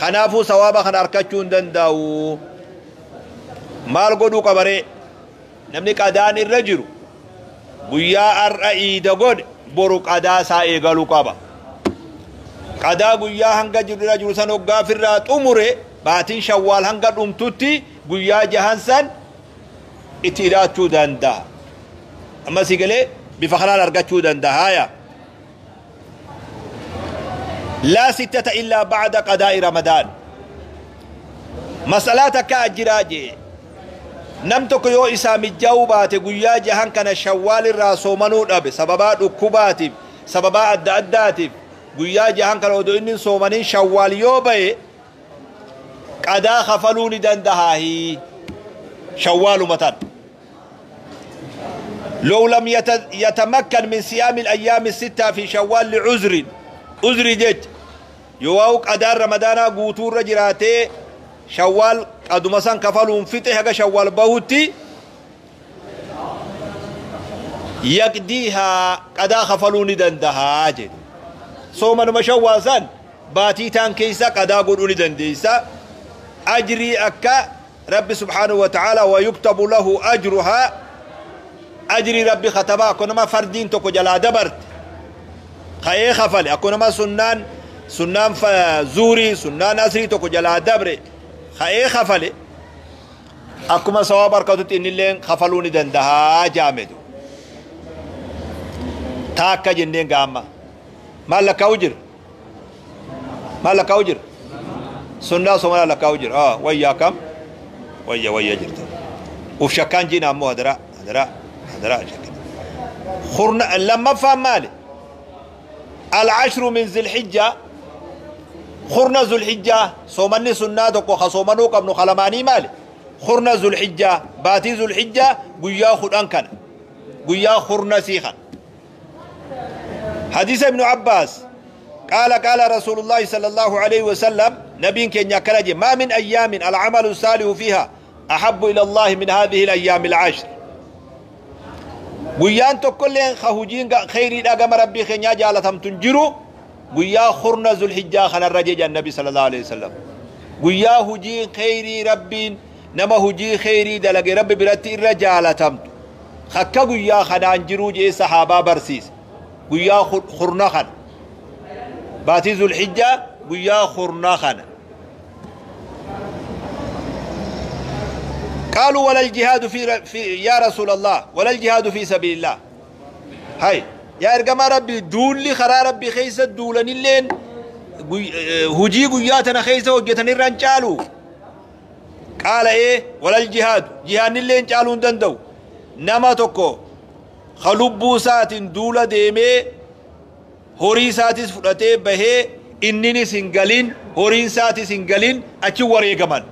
kanaafuu sawaaba kana arkachuu hin danda'u. Maal godhuu qabaree namni qadaan irra jiru guyyaa har'a iida godhe boru qadaa isaa eegaluu qaba. Qadaa guyyaa hanga jiru irra jiru san hoggaa ofirraa xumure baatiin shawwaal hanga dhumtutti guyyaa jahan san itti hidhaachuu danda'a. Amma si galee bifa kanaan argachuu danda'a. Haya. لا ستة إلا بعد قضاء رمضان. مسألة تكا أجراجي نمتك يو إسام الجوبات قيا جهان كان شوال الراسو منو أبي سببات ركوبات سببات أدى قيا جهان كان ودو إنن صومنين شوال يوبي قضاء خفلوني دندهاهي شوال متن. لو لم يتمكن من صيام الأيام الستة في شوال لعذر عذر جد يواو قدار رمضان قوتور رجراتي شوال قدمسان كفلون فتح هكا شوال بهوتي يقديها قدا خفلون دندها جد صومن ما شوال سن باتي تان كيسا قدا قدوني دنديسا أجري أكا رب سبحانه وتعالى ويكتب له أجرها أجري ربي ختبا كنما فردين تكو جلا دبرت خيه خفل أكونما سنان زوري سنان أسري تكو جلا دبري خيه خفل أكما سوا بركاتت إن اللين خفلوني دندها جامدو تاكا جنين قاما ما لك أوجر ما لك أوجر سنة سمنا لك أوجر ويا كم ويا ويا جرت وفشكان جينا مو هدرا هدرا هدرا شكل Lammaffaan maali? Alcashru min zilhijja, kurna zulhijjaa. Soomanni sunnaa tokko ka soomanuu qabnu kalamaanii maali? Kurna zulhijjaa, baatii zulhijjaa guyyaa 10 kana, guyyaa kurna sii kana. حديث ابن عباس قال قال رسول الله صلى الله عليه وسلم، نبي كن كرج: ما من أيام العمل الصالح فيها أحب إلى الله من هذه الأيام العشر. Guyyaan tokkolleen ka hujiin kheyriidha gama rabbii keenyaa jaalatamtu hin jiru guyyaa kurna zulhijjaa kanarra jeja nabi sallallahu alaihi wasallam. Guyyaa hujiin kheyrii rabbiin nama hujii kheyrii dalage rabbi biratti irra jaalatamtu akka guyyaa kanaan jiruu jee sahaabaa barsiise. Guyyaa kurna kana, baatii zulhijjaa guyyaa kurna kana. قالوا ولا الجهاد في يا رسول الله، ولا الجهاد في سبيل الله؟ هاي يا إرجما ربي، دولي خرا ربي خيسة دولن اللين هجي قياتنا خيسة وجتني رنجالو؟ قال إيه، ولا الجهاد، جهاد اللين جالون دندو. نما تكو خلبو سات دولة ديمي horii isaatis fudhatee bahee inninis hin galin, horiin isaatis hin galin, achi wareegaman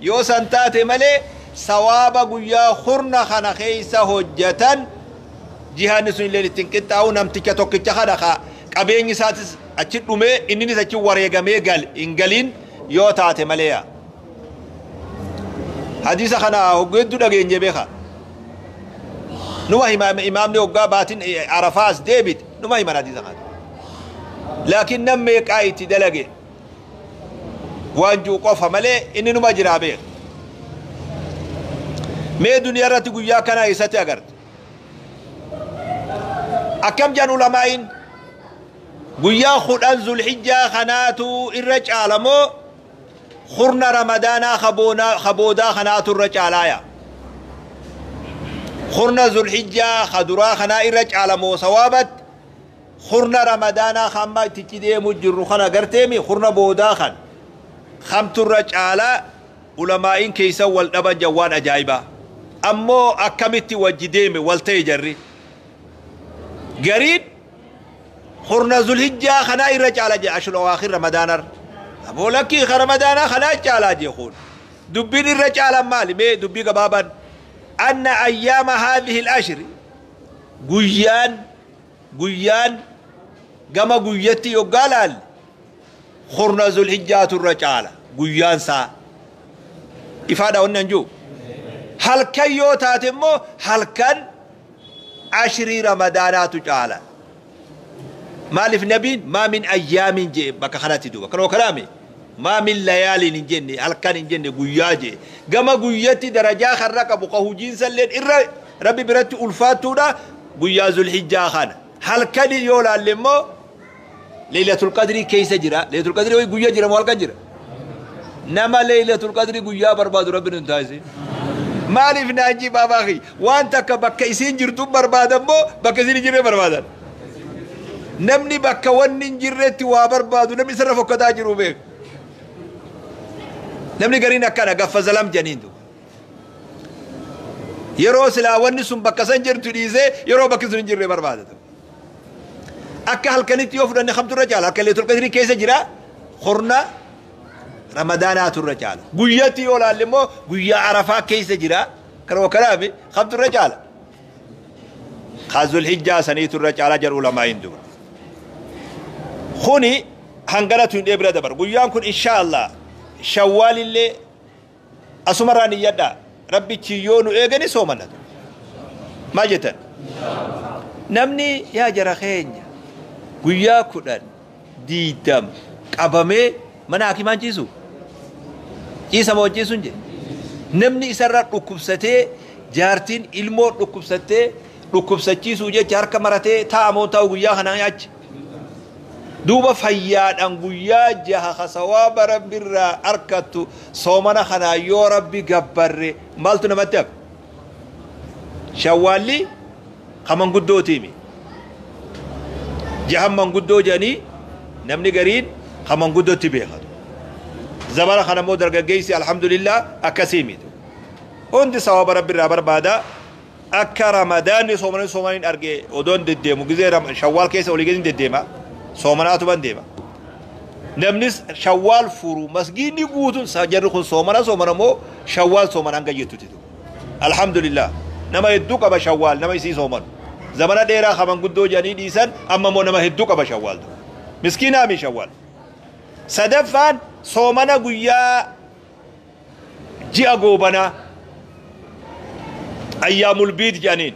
yoo san taate malee sawaaba guyyaa kurna kana keessa hojjetan jihaanni sun illee ittiin qixxaa'u. Namticha tokkicha kana ka qabeenyi isaatis achi dhumee inninis achi wareegamee gal hin galin yoo taate malee. Hadiisa kana hoggeedduu dhageenye beeka. Numa hima imaamni hoggaa baatin arafaas deebite, numa himan hadiisa kana. Laakiin nam meeqaa itti dalage waan jiru qofa malee inni numa jiraa beeka. Mee duniyaa irratti guyyaa kana eessatti agarte? Akkam jedhan ulamaa'iin? Guyyaa 10 zulhijjaa kanaatu irra caalamoo kurna ramadaanaa kaboodaa kanaatu irra caalaaya? Kurna zulhijjaa kaduraa kanaa irra caalamoo sawaabatti kurna ramadaanaa hamma itti deemu jirru kana garteemi kurna boodaa kan kamtu irra caalaa? Ulamaa'iin keessa wal dhaban jawwaan ajaa'ibaa. Ammoo akkamitti wajji deeme wal ta'e? Jarri gariin kurna zulhijjaa kanaa irra caala jee, ashul awaakhir ramadaanar. Ammoo lakkii ka ramadaanaa kanaa caalaa jee. Kun dubbiin irra caalan maali? Mee dubbii gabaaban anna ayyaama haadhihi al-ashri guyyaan gama guyyatti yoggaa laalle kurna zulhijjaatu irra caala guyyaan isaa. Ifaadha wanni an jiru. Halkan yoo taate immoo halkan ashrii ramadaanaatu caala. Maaliif? Nabiin maa min ayyaamin jee bakka kanatti. Duuba kanoo kanaami maa min layaaliin hin jenne, halkan hin jenne, guyyaa jee. Gama guyyatti darajaa karra qabu ka hujiinsa illeen irra rabbi biratti ulfaattuudha guyyaa zulhijjaa kana. Halkan yoo laalle immoo leelatul qadrii keessa jira. Leelatul qadrii guyyaa jira moo halkan jira? Nama leelatul qadrii guyyaa barbaadu rabbi nun taasise. Maaliif naan jii baabaa kiyya? Waan takka bakka isiin jirtu barbaadan moo bakka isiin hin jirre barbaadan? Namni bakka wanni hin jirretti waa barbaadu namni isarra fokkataa jiru beeku. Namni gariin akkana gaffa zalam janiin duuba. Yeroo silaa wanni sun bakka san jirtu dhiisee yeroo bakki sun hin jirre barbaada. Akka halkanitti yoo fudhanne kamtu irra caala? Halkan leelatul qadrii keessa jira, kurna ramadaanaatu irra caala. Guyyatti yoo laalle immoo guyyaa arafaa keessa jira. Kanuma kanaami kamtu irra caala? Ka zulhijjaa saniitu irra caala jedhu ulamaa'iin duba. Kuni hanganatu hin bira dabar. Guyyaan kun insha Allah shawwaalillee asumarraa niyyadha. Rabbichi yoo nu eegani soomanna. Maal jettan? Namni yaa jara keenya guyyaa 10 20 qabamee mana hakimaan ciisu. Ciisa moo ciisuun jedhe? Namni isarra dhukkubsatee, jaartiin ilmoo dhukkubsattee dhukkubsachiisuu jecha harka maratee taa'amoo taa'u guyyaa kanaa achi. Duuba fayyaadhaan guyyaa 6 ka sawaaba rabbirraa arkattu soomana kanaa yoo rabbi gabbarre maaltu namatti hafe? Shawwaalli ka manguddootiimi. Jahan manguddoo jedhanii namni gariin ka manguddootti beekatu. Zamana kana immoo dargaggeessi alhamdulillah akkasii miti. Hundi sawaaba rabbirraa barbaada. Akka Ramadaanni soomanii soomaniin arge odoon deddeemu gizee Shawwaal keessa olii gadi deddeema soomanaatuman deema. Namnis Shawwaal furu masgiidni guutuun jarri kun soomana soomana moo Shawwaal soomana hanga jettutti. Alhamdulillah, nama hedduu qaba Shawwaal, nama isii soomanu. Zamana dheeraa kaman guddoo jedhanii dhiisan, amma immoo nama hedduu qaba Shawwaal. Miskiinaami Shawwaal. Sadaffaan soomana guyyaa ji'a goobanaa, ayyaamul biid jedhaniin.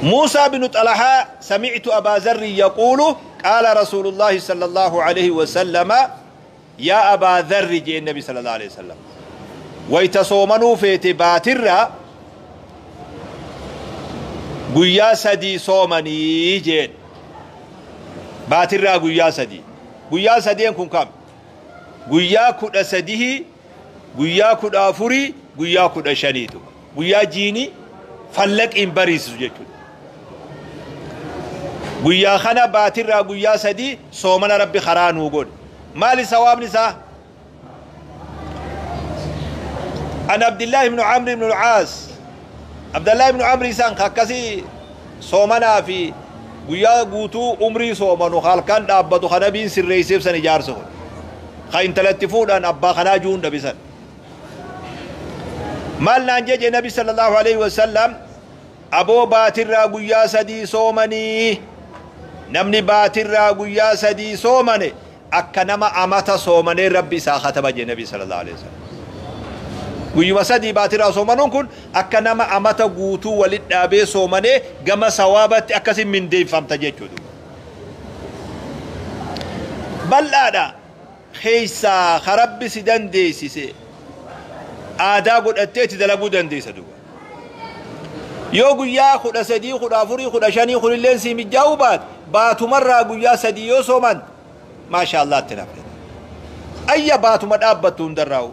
موسى بن طلحة: سمعت أبا ذر يقول: قال رسول الله صلى الله عليه وسلم يا أبا ذر، جاء النبي صلى الله عليه وسلم: ويتصومنوا في تباتر guyyaa 3 soomanii jeen. Baatirraa guyyaa 3. Guyyaa sadeen kun kam? Guyyaa 13, guyyaa 14, guyyaa 15tu, guyyaa jiini fallaqiin bariisisu jechuudha. Guyyaa kana baatirraa guyyaa 3 soomana Rabbi karaa nuu godhe. Maali sawaabni isaa? An Abdillahi ibnu Amr ibnu Alcaas, Abdallah ibnu Amri isaan akkasii soomanaa fi guyyaa guutuu umrii soomanu, halkan dhaabbatu, ka nabiin sirreeyseef san ijaarsa kun ka intalatti fuudhan abbaa kanaa juun dhabisan. Maal naan jeje Nabi sallallahu alaihi wasallam? Aboo, baatirraa guyyaa 3 soomanii, namni baatirraa guyyaa 3 soomane akka nama amata soomanee Rabbi isaa kataba jee Nabi sallallahu alaihi wasallam. Guyyuma 3 baatirraa soomanuun kun akka nama amata guutuu walit dhaabee soomanee gama sawaabatti akkasin mindeeffamta jechuudha. Bal'aadha. Keeysaa ka Rabbi si dandeessise aadaa godhattee itti dalaguu dandeessa duuba. Yoo guyyaa 13, 14, 15 kunilleen sii mijaa'uu baate, baatumarraa guyyaa 3 yoo sooman, maasha Allah, itti nafne. Ayya, baatuma dhaabbattu hundarraa'u.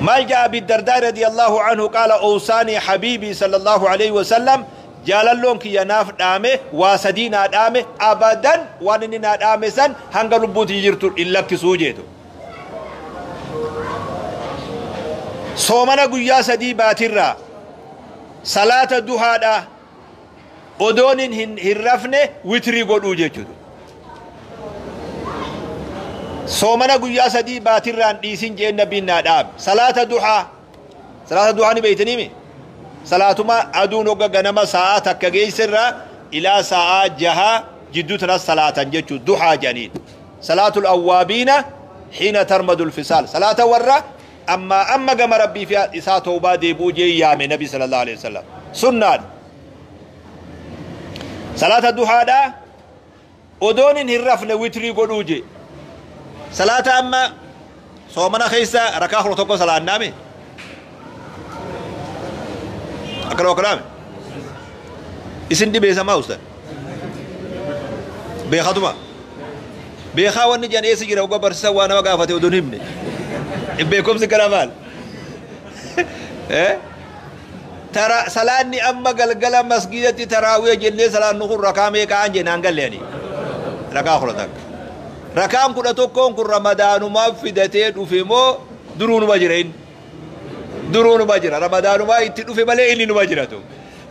Maal ja'a Abi Dardaa radiyallahu anhu? Qaala: أوصاني حبيبي صلى الله عليه وسلم, jaalalloon kiyya naaf dhaame, waa 3 naa dhaame, abadan waan inni naa dhaame san hanga lubbuuti jirtu hin lakkisuu jeetu. Soomana guyyaa 3 baatirraa, salaata duhaadha odoon hin rafne witrii godhuu jechuudha. Soomana guyyaa 3 baatirraan dhiisin jeen nabiin naa dhaame. Salaata duhaa, salaata duhaa ni beeytaniimi? Salaatuma aduun hogga ganama sa'aa 1 geessirraa ilaa sa'aa 6 jidduu tanas salaatan jechuu duhaa jedhaniin. Salaatul awwaabiina xiina tarmadul fisaal, salaata warra amma amma gama Rabbii fi isaa toobaa deebi'uu jee yaame Nabi sallallahu alaihi wasallam, sunnaadha. Salaata duhaadha odoon hin rafne witrii godhuu jee. Salaata amma soomana keessa rakaa 11 salaannaame akkana akkanaame isin dhibeessamaa ustan beekatuma beekaa wanni jedhan eessa jira? Uga barsiisan waa nama gaafate odoon himne beekumsi kana maal? Tara salaanni amma galgala masgidatti taraawiya jennee salaannu kun rakaa meeqaan jennaan galleeni? Rakaa 11. Rakaan 11n kun Ramadaanumaaf fidatee dhufe moo duruunuma jira? Inni duruunuma jira, Ramadaanumaa itti dhufe malee inni numa jiratu.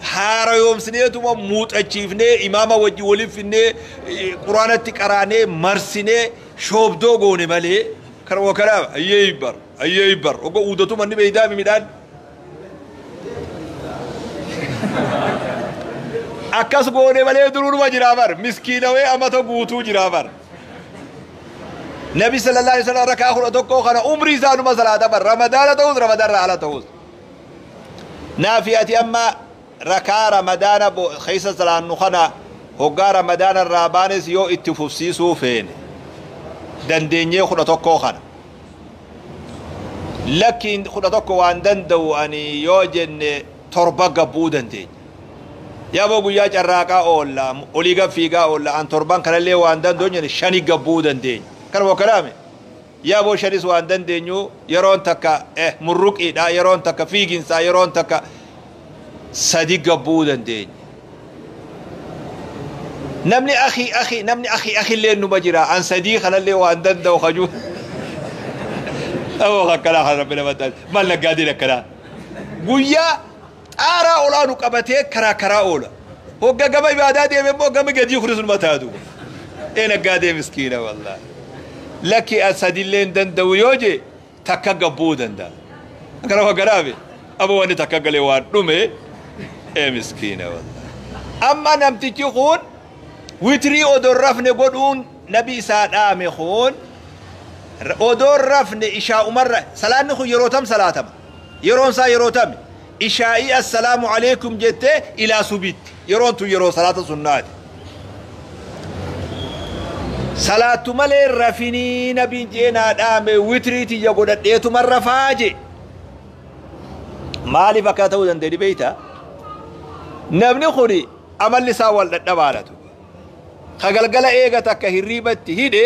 Haara yoomsineetuma muuxachiifnee, imaama wajji waliif finnee, Quraanatti qaraanee, marsinee, shoobdoo goone malee kanuma kanaaf ayyee bar ayyee bar ogo uudatuma inni beeydaami midhaan akkas goone malee duruunuma jiraa bar. Miskiinawee amata guutuu jiraa bar. Nabi sallallahu alaihi wasallam rakaa 11 kana umrii isaanuma salaata bar, Ramadaana ta'us Ramadaanra ala ta'us. Naafi ati amma rakaa Ramadaana keessa salaannu kana hoggaa Ramadaana irraa baanes yoo itti fufsiisuu feene dandeenyee 11 kana, lakkiin 11 waan danda'u ani yoo jenne, 7 gabbuu dandeenya. Yaaboo guyyaa carraaqaa oolla, olii gad fiigaa oolla, an 7n kanallee waan danda'u jenne, 5 gabbuu dandeenya. Kanuma kalaame yaaboo 5s waan dandeenyu, yeroon takka murruqiidha, yeroon takka fiiginsaa, yeroon takka 3 gabbuu dandeenya. Namni akhi akhi namni akhi akhi illee numa jira, an 3 kanallee waan danda'u kajuu. Aboo akkanaa kan Rabbi nama taasisu. Maal naggaadeen akkanaa? Guyyaa xaaraa olaanu qabatee karaa karaa oola. Hogga gama ibaadaa deeme immoo gama gadii kunis numa taatu. Ee naggaadee miskiina wallaahi. Lakki asadillee hin danda'u yoo jee takka gabbuu danda'a. Akkana wakkanaabe aboo wanni takka galee waan dhume ee miskiina wallaahi. Amma namtichi kun witrii odoo rafne godhuun nabi isaa dhaame kun odoo rafne ishaa'umarra. Salaanni kun yeroo tam salaatama? Yeroon isaa yeroo tami? Ishaa'ii assalaamu alaikum jettee ilaa subitti. Yeroon tun yeroo salaata sunnaati. Salaattu malee rafinii nabiin jee naa dhaame, witrii tiyya godhadheetuma rafaa jee. Maaliif akka ta'uu danda'e beeyta? Namni kuni amalli isaa wal dhadhabaadhatu. Ka galgala eega takka hirriibatti hidhe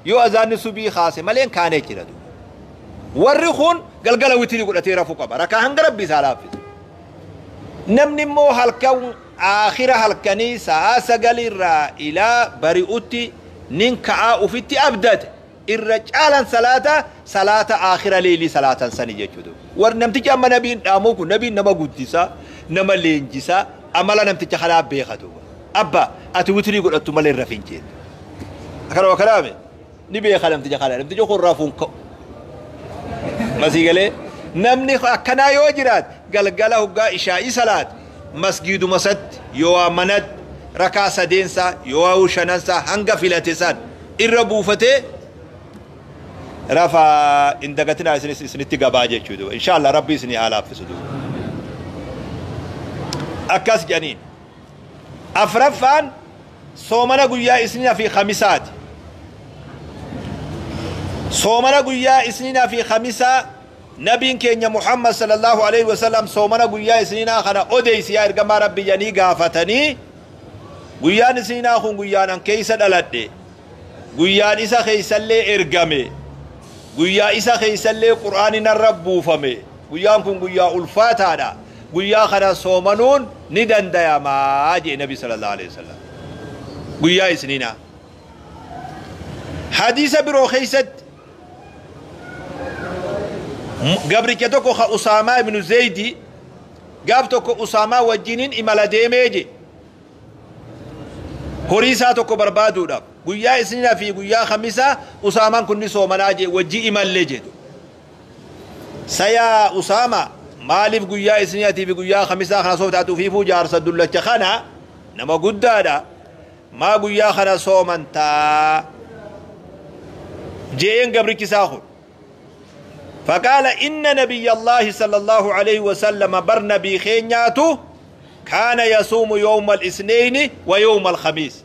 yoo azaanni subii kaase maleen kaanee jira. Warri kun galgala witrii godhatee rafuu qaba. Rakaa hanga Rabbi isaa laaffise. Namni immoo halkan aakhira halkanii sa'aa 9 irraa ilaa bari'utti nin ka'aa ufitti abdate, irra caalan salaata salaata aakhira leelii salaatan sani jechuudha. Warri namtichi amma nabiin dhaamuu kun, nabiin nama guddisaa, nama leenjisaa, amala namticha kanaa beekatu. Abba, ati witrii godhattu malee hin rafin jeen. Akkana wakkanaame ni beeka namticha kana. Namtichi kun rafuun ka'u. Masii galee namni akkanaa yoo jiraat, galgala hoggaa ishaa'ii salaat masgiiduma satti yoo manatti rakaa sadeensaa yoo shanansaa hanga filate san irra buufatee rafa. Hin dagatinaa, isinis isinitti gabaa jechuudha. Inshallah Rabbi isinii haa laaffisu duuba. Akkas jedhaniin. Afraffaan soomana guyyaa Isniina fi Khamisaati. Soomana guyyaa Isniinaa fi Khamisaa, nabiin keenya Muhammad sallallahu alaihi wasallam soomana guyyaa Isniinaa kana odeysi yaa ergamaa Rabbi jedhanii gaafatanii, guyyaan Isniinaa kun guyyaan an keeysa dhaladhe, guyyaan isa keeysallee ergame, guyyaa isa keeysallee Qur'aani narra buufame, guyyaan kun guyyaa ulfaataadha, guyyaa kana soomanuun ni dandayamaa jee nabi sallallahu alaihi wasallam guyyaa Isniinaa. Hadiisa biroo keeysatti gabricha tokko ka Usaamaa ibnu Zeydi, gaaf tokko Usaamaa wajjiniin imala deemee je horii isaa tokko barbaaduudhaaf. Guyyaa Isniinaa fi guyyaa Khamisaa Usaamaan kun ni soomanaa je, wajji imallee jedhu. Sayaa Usaama, maaliif guyyaa Isniinaatii fi guyyaa Khamisaa kana soomta? Ufiifuu jaarsa dullacha kana, nama guddaadha, maa guyyaa kana soomantaa je'een gabrichi isaa kun. فقال إن نبي الله صلى الله عليه وسلم، بر نبي خينياتو كان يصوم يوم الاثنين ويوم الخميس.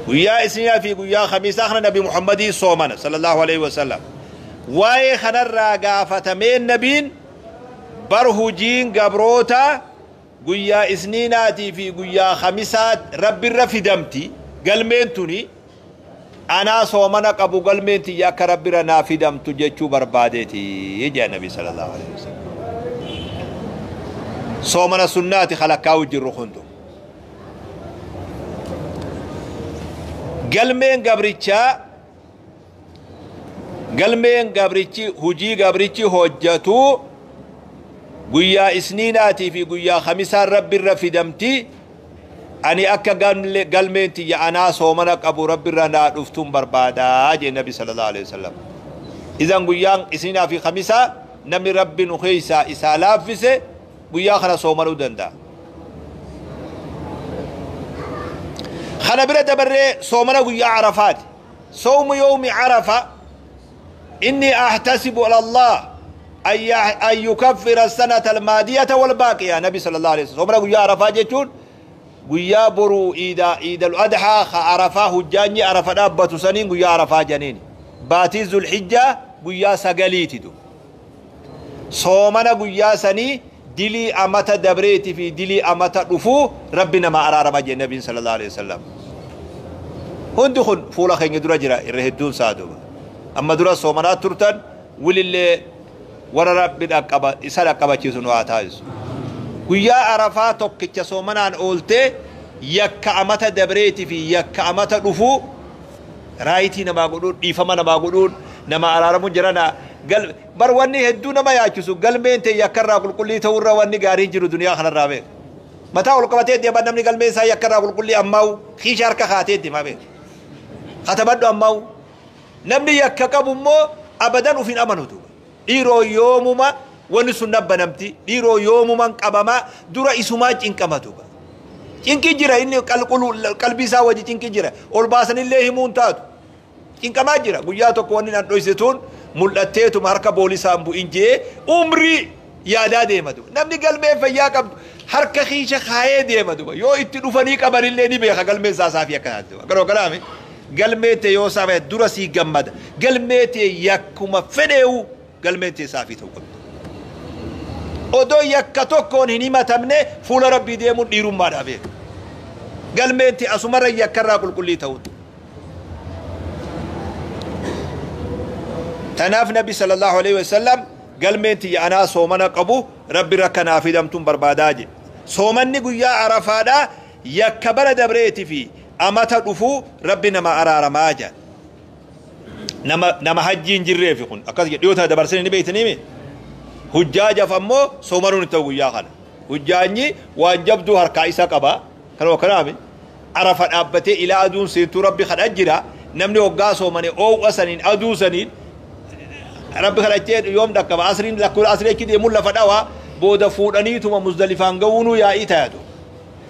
guyyaa Isniinaa fi guyyaa Khamiisaa kana Nabi Muhammadii soomana صلى الله عليه وسلم. Waa'ee kanarraa gaafatameen nabiin, bar hujiin gabroota guyyaa Isniinaatii fi guyyaa Khamisaa Rabbirra fidamti galmeen tuni, anaa soomana qabu galmeen tiyya akka Rabbirra naa fidamtu jechuu barbaadeeti jedha nabi صلى الله عليه وسلم. Soomana sunnaati kalakkaa'u jirru kuntu galmeen gabrichaa, galmeen gabrichi, hujii gabrichi hojjatu guyyaa Isniinaatii fi guyyaa Khamisaan Rabbirra fidamti. Ani akka galmeen tiyya anaa soomana qabu Rabbirra naa dhuftuun barbaadaa jee nabi صلى الله عليه وسلم. Idan guyyaan Isniinaa fi Khamisaa namni Rabbi nu keeysaa isaa laaffise guyyaa kana soomanuu danda'a. Kana bira dabarree soomana guyyaa Arafaati. صوم يوم عرفة، إني أحتسب على الله أن يكفر السنة الماضية والباقية. نبي صلى الله عليه وسلم soomana guyyaa Arafaa jechuun guyyaa boruu iida Iidal Adhaa ka Arafaa, hujjaanyi Arafa dhaabbatu saniin guyyaa Arafaa janiin. Baatii Zulhijjaa guyyaa 9titu soomana guyyaa sanii dilii amata dabreetii fi dilii amata dhufuu Rabbi nama araarama jee nabiin صلى الله عليه وسلم. Hundi kun fuula keenya dura jira irra hedduun isaa duuba. Amma dura soomanaa turtan wilillee warra Rabbi dhaqqaba isa dhaqqabachiisu nu haa taasisu. Guyyaa Arafaa tokkicha soomanaan ooltee yakka amata dabreetii fi yakka amata dhufuu raayitii namaa godhuun, dhiifama namaa godhuun, Nama araaramu jirana bar wanni hedduu nama yaachisu galmeen ta'e yakkarraa qulqullii ta'urra wanni gaariin jiru duniyaa kanarraa beeku. Mataa ol qabatee deema namni galmee isaa yakkarraa qulqullii ammaa'u kiisha harka kaatee deema beeku. Katabadhu ammaa'u namni yakka qabu immoo abadan uf hin amanu duuba. Dhiiroo yoomuma wanni sun nabbanamti, dhiiroo yoomuman qabamaa dura isumaa cinqama duuba. Cinqii jira inni qalbii isaa wajji cinqii jira, ol baasanillee himuun taatu. Cinqamaa jira guyyaa tokko wanni nan dhoysituun mul'atteetuma harka boolisaan bu'in jee umrii yaadaa deema duuba. Namni galmee fayyaa qabdu harka kiisha kaayee deema duuba. Yoo itti dhufanii qabanillee ni beeka galmee isaa saafii akka taate duuba. Garuu kanaaf galmee ta'e yoo saafii dura sii gammada. Galmee ta'e yakkuma fedheewu galmeen ta'e saafii ta'uu qabdi. Odoo yakka tokkoon hin himatamne fuula rabbii deemuun dhiirummaadhaa beeka. Galmeen ta'e asumarra yakkarraa qulqullii ta'uun. Tanaaf Nabi sallallahu alaihi wasallam galmeen tiyya anaa soomana qabu rabbi rakkanaa fidamtuun barbaadaa jedhe. Soomanni guyyaa Arafaadhaa yakka bara dabreetii fi amata dhufuu rabbi nama araaramaa jedha. Nama hajjii hin jirreefi kun akkas jedhe dhiyoo tana dabarsanii ni beektanii mi? Hujjaajaaf ammoo soomanuun hin ta'u guyyaa kana. Hujjaanyi waan jabduu harkaa isa qaba. Kanuma kanaami Arafa dhaabbatee ilaa aduun seentuu rabbi kadhaa jira. Namni hoggaa soomane oowwa saniin aduu saniin rabbi kadhachee yoom dhaqqaba asriin lakkuu asrii achi deemuun lafa dhawaa booda fuudhaniituma Muzdalifaan ga'uunuu yaa'ii taatu.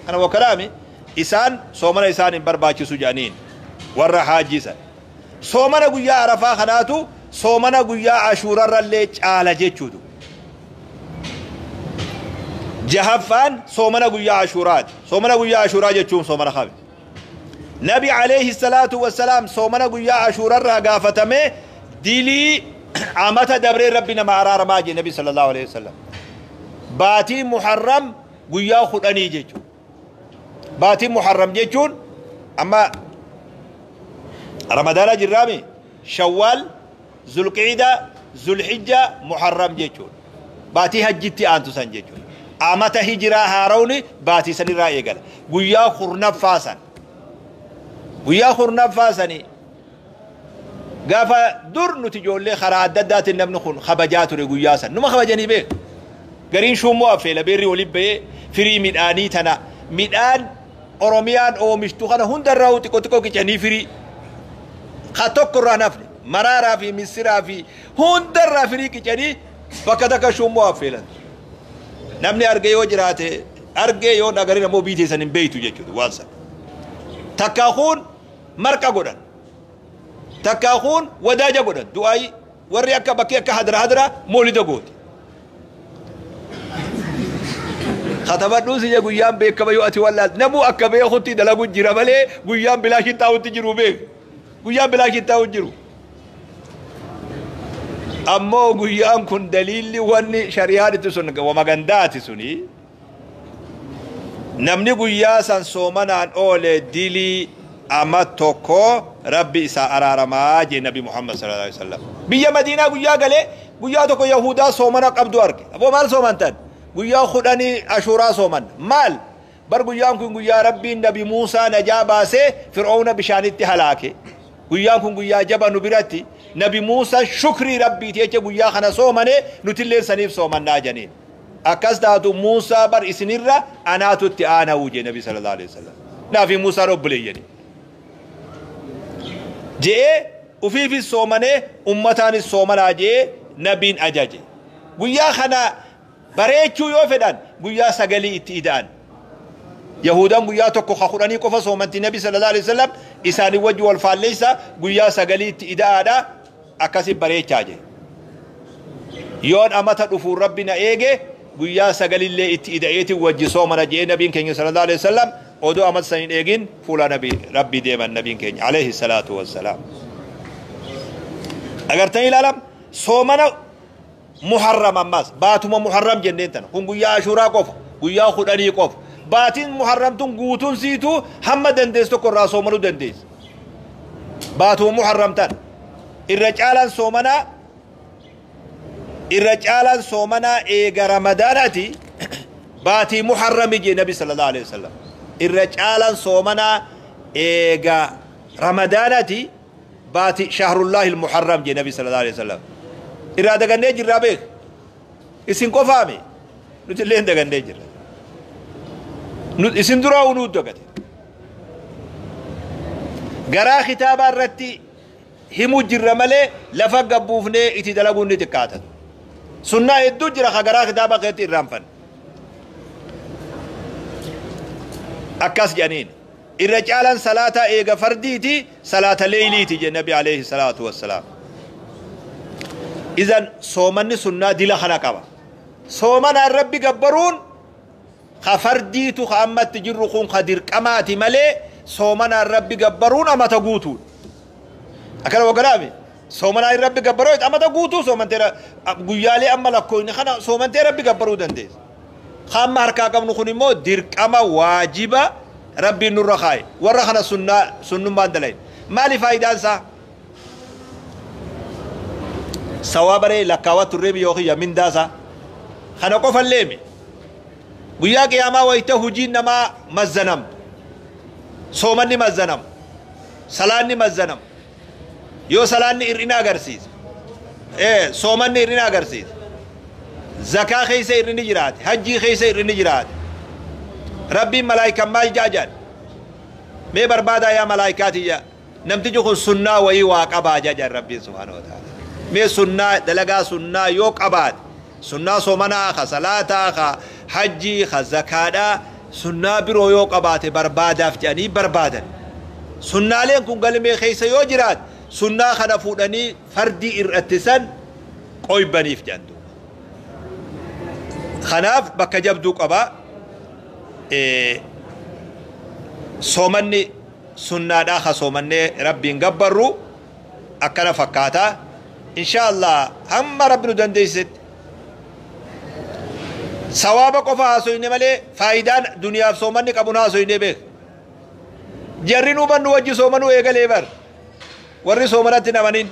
Kanuma kanaami isaan soomana isaan hin barbaachisu jedhaniin warra haajii san. Soomana guyyaa Arafaa kanaatu soomana guyyaa Ashuurarrallee caala jechuutu. Jahaffaan soomana guyyaa Ashuuraati. Soomana guyyaa Ashuuraa jechuun soomana kami? Nabi alayhi salaatu wassalaam soomana guyyaa Ashuurarraa gaafatamee dilii amata dabree rabbi nama araaramaa jee Nabi sallallahu alayhi wasallam. Baatii Muharram guyyaa 10 jechuudha. Baatii Muharram jechuun amma Ramadaana jirraami Shawwaal, Zulqiida, Zulhijja, Muharram jechuudha. Baatii hajjitti aantu san jechuudha. Amata hijiraa haarawni baatii sanirraa eegala. Guyyaa 10ffaa san. Guyyaa 10ffaa sani gaafa dur nuti ijoollee karaa adda addaatiin namni kun kabajaa ture guyyaa san. Numa kabajanii beeku. Gariin shuummoo affeela beerri waliin bahee firii midhaanii tana midhaan Oromiyaan oomishtu kana hundarraa xiqqoo xiqqoo qicanii firii. Ka tokko irraa nafne maraaraa fi missiraa fi hundarraa firii qicanii bakka takka shuummoo affeelan. Namni argee yoo jiraate argee yoo nagarin ammoo biitee san hin beeytu jechuudha waan san. Takkaa kun marqa godhan. Takkaa kun wadaaja godhan du'aayi warri akka bakkee akka hadra hadra moolida gooti. Katabadhuun siyya guyyaan beekama yoo ati wallaal namuu akka beekutti dalagu jira malee guyyaan bilaashin taa'utti jiru beeku. Guyyaan bilaashin taa'u jiru. Ammoo guyyaan kun daliilli wanni shari'aan itti sun wamagandaati suni namni guyyaa san soomanaan oole dilii ama tokko rabbi isaa araaramaa jee Nabi Muhammad sallallahu alaihi wasallam. Biyya Madiinaa guyyaa galee guyyaa tokko Yahudaa soomana qabdu arge. Aboo maal soomantan? Guyyaa 10 Ashuuraa sooman. Maal? Bar guyyaan kun guyyaa rabbiin Nabi Muusaa najaa baasee Fir'oona bishaanitti halaake. Guyyaan kun guyyaa jaba nu biratti Nabi Muusaa shukrii rabbiiti jecha guyyaa kana soomane nutillee saniif soomannaa janiin. Akkas taatu Muusaa bar isinirra anaatu itti aana'u jee Nabi sallallahu alaihi wasallam. Naafi Muusaan obboleeyyani. Je'ee ufiifis soomanee ummataanis soomanaa je'ee nabiin ajaje. Guyyaa kana bareechuu yoo fedhan guyyaa 9 itti ida'an. Yahudaan guyyaa tokko ka 10 qofa soomanti Nabi sallallahu alaihi wasallam isaanii wajji wal faalleessa guyyaa 9 itti ida'aadha akkasi bareechaa jee. Yoon amata dhufuun rabbi na eege guyyaa 9illee itti ida'eetiin wajji soomana jee nabiin keenya sallallahu alaihi wasallam odoo amata san hin eegin fuula nabi rabbi deeman nabiin keenya alayhi salaatu wassalaam. Agartanii ilaalam soomana Muharram ammas baatuma Muharram jenneen tana kun guyyaa Ashuuraa qofa guyyaa 10 qofa baatiin Muharram tun guutuun siituu hamma dandeessu tokko irraa soomanuu dandeessi. Baatuma Muharram tana irra caalaan soomanaa irra caalaan soomanaa eega Ramadaanaati baatii Muharrami jee Nabi sallallahu alaihi wasallam. Irra caalaan soomanaa eega Ramadaanaati Baati shahrullaahi almuharram jee Nabi sallallahu alaihi wasallam. Irraa dagannee jirraa beek. Isin qofaami. Nuti illee dagannee jirra. Isin duraa nuu dagate. Garaa kitaabaa irratti himu jirra malee lafa gabbuufnee itti dalaguun ni xiqqaata. Sunnaa hedduu jira ka garaa kitaabaa keessatti irraanfanne. Akkas jedhaniin. Irra caalaan salaataa eega fardiiti, salaata leeyliiti jedhe Nabi alayhi salaatu wassalaam. Izan soomanni sunnaa dila kana qaba. Soomanaan Rabbi gabbaruun ka fardiitu ka ammatti jirru kun ka dirqamaati malee soomanaan Rabbi gabbaruun amata guutuudha. Akkana waggalaami. Soomanaan Rabbi gabbaruu amata guutuu soomantee guyyaalee amma lakkoofne kana soomantee Rabbi gabbaruu dandeessa. Ka amma harkaa qabnu kun immoo dirqama waajiba Rabbiin nurra kaaye. Warra kana sunnaa sunnummaan dalayin. Maali faayidaan isaa? Sawaaba ree lakkaawaa turree biyyoo kiyya mindaa isaa. Kana qofallee mi? Guyyaa qiyaamaa wayita hujiin namaa mazzanamtu. Soomanni mazzanamu. Salaanni mazzanamu. Yoo salaanni hir'ina agarsiisa. Soomanni hir'ina agarsiisa. Zakaa keessa hir'inni jiraate. Hajjii keessa hir'inni jiraate. Rabbiin malaayikaan maal jaa jedhan? Mee barbaadaa yaa malaayikaatiyya. Namtichi kun sunnaa wayii waa qabaa jedhan Rabbiin subhaanahu wa ta'ala. Mee sunnaa dalagaa sunnaa yoo qabaate, sunnaa soomanaa, ka salaataa, ka hajjii, ka zakaadhaa, sunnaa biroo yoo qabaate barbaadaaf jedhanii barbaadan. Sunnaaleen kun galmee keessa yoo jiraate, sunnaa kana fuudhanii fardii irratti san qoybaniif jedhan duuba. Kanaaf bakka jabduu qaba. Soomanni sunnaadhaa ka soomannee Rabbiin gabbarru akkana fakkaata. Insha Allah hamma Rabbi nu dandeessisetti. Sawaaba qofa haasoyne malee faayidaan duniyaaf soomanni qabu haasoyne beek. Jarri nu bannu wajji soomanuu eegalee bar. Warri soomanatti namanin.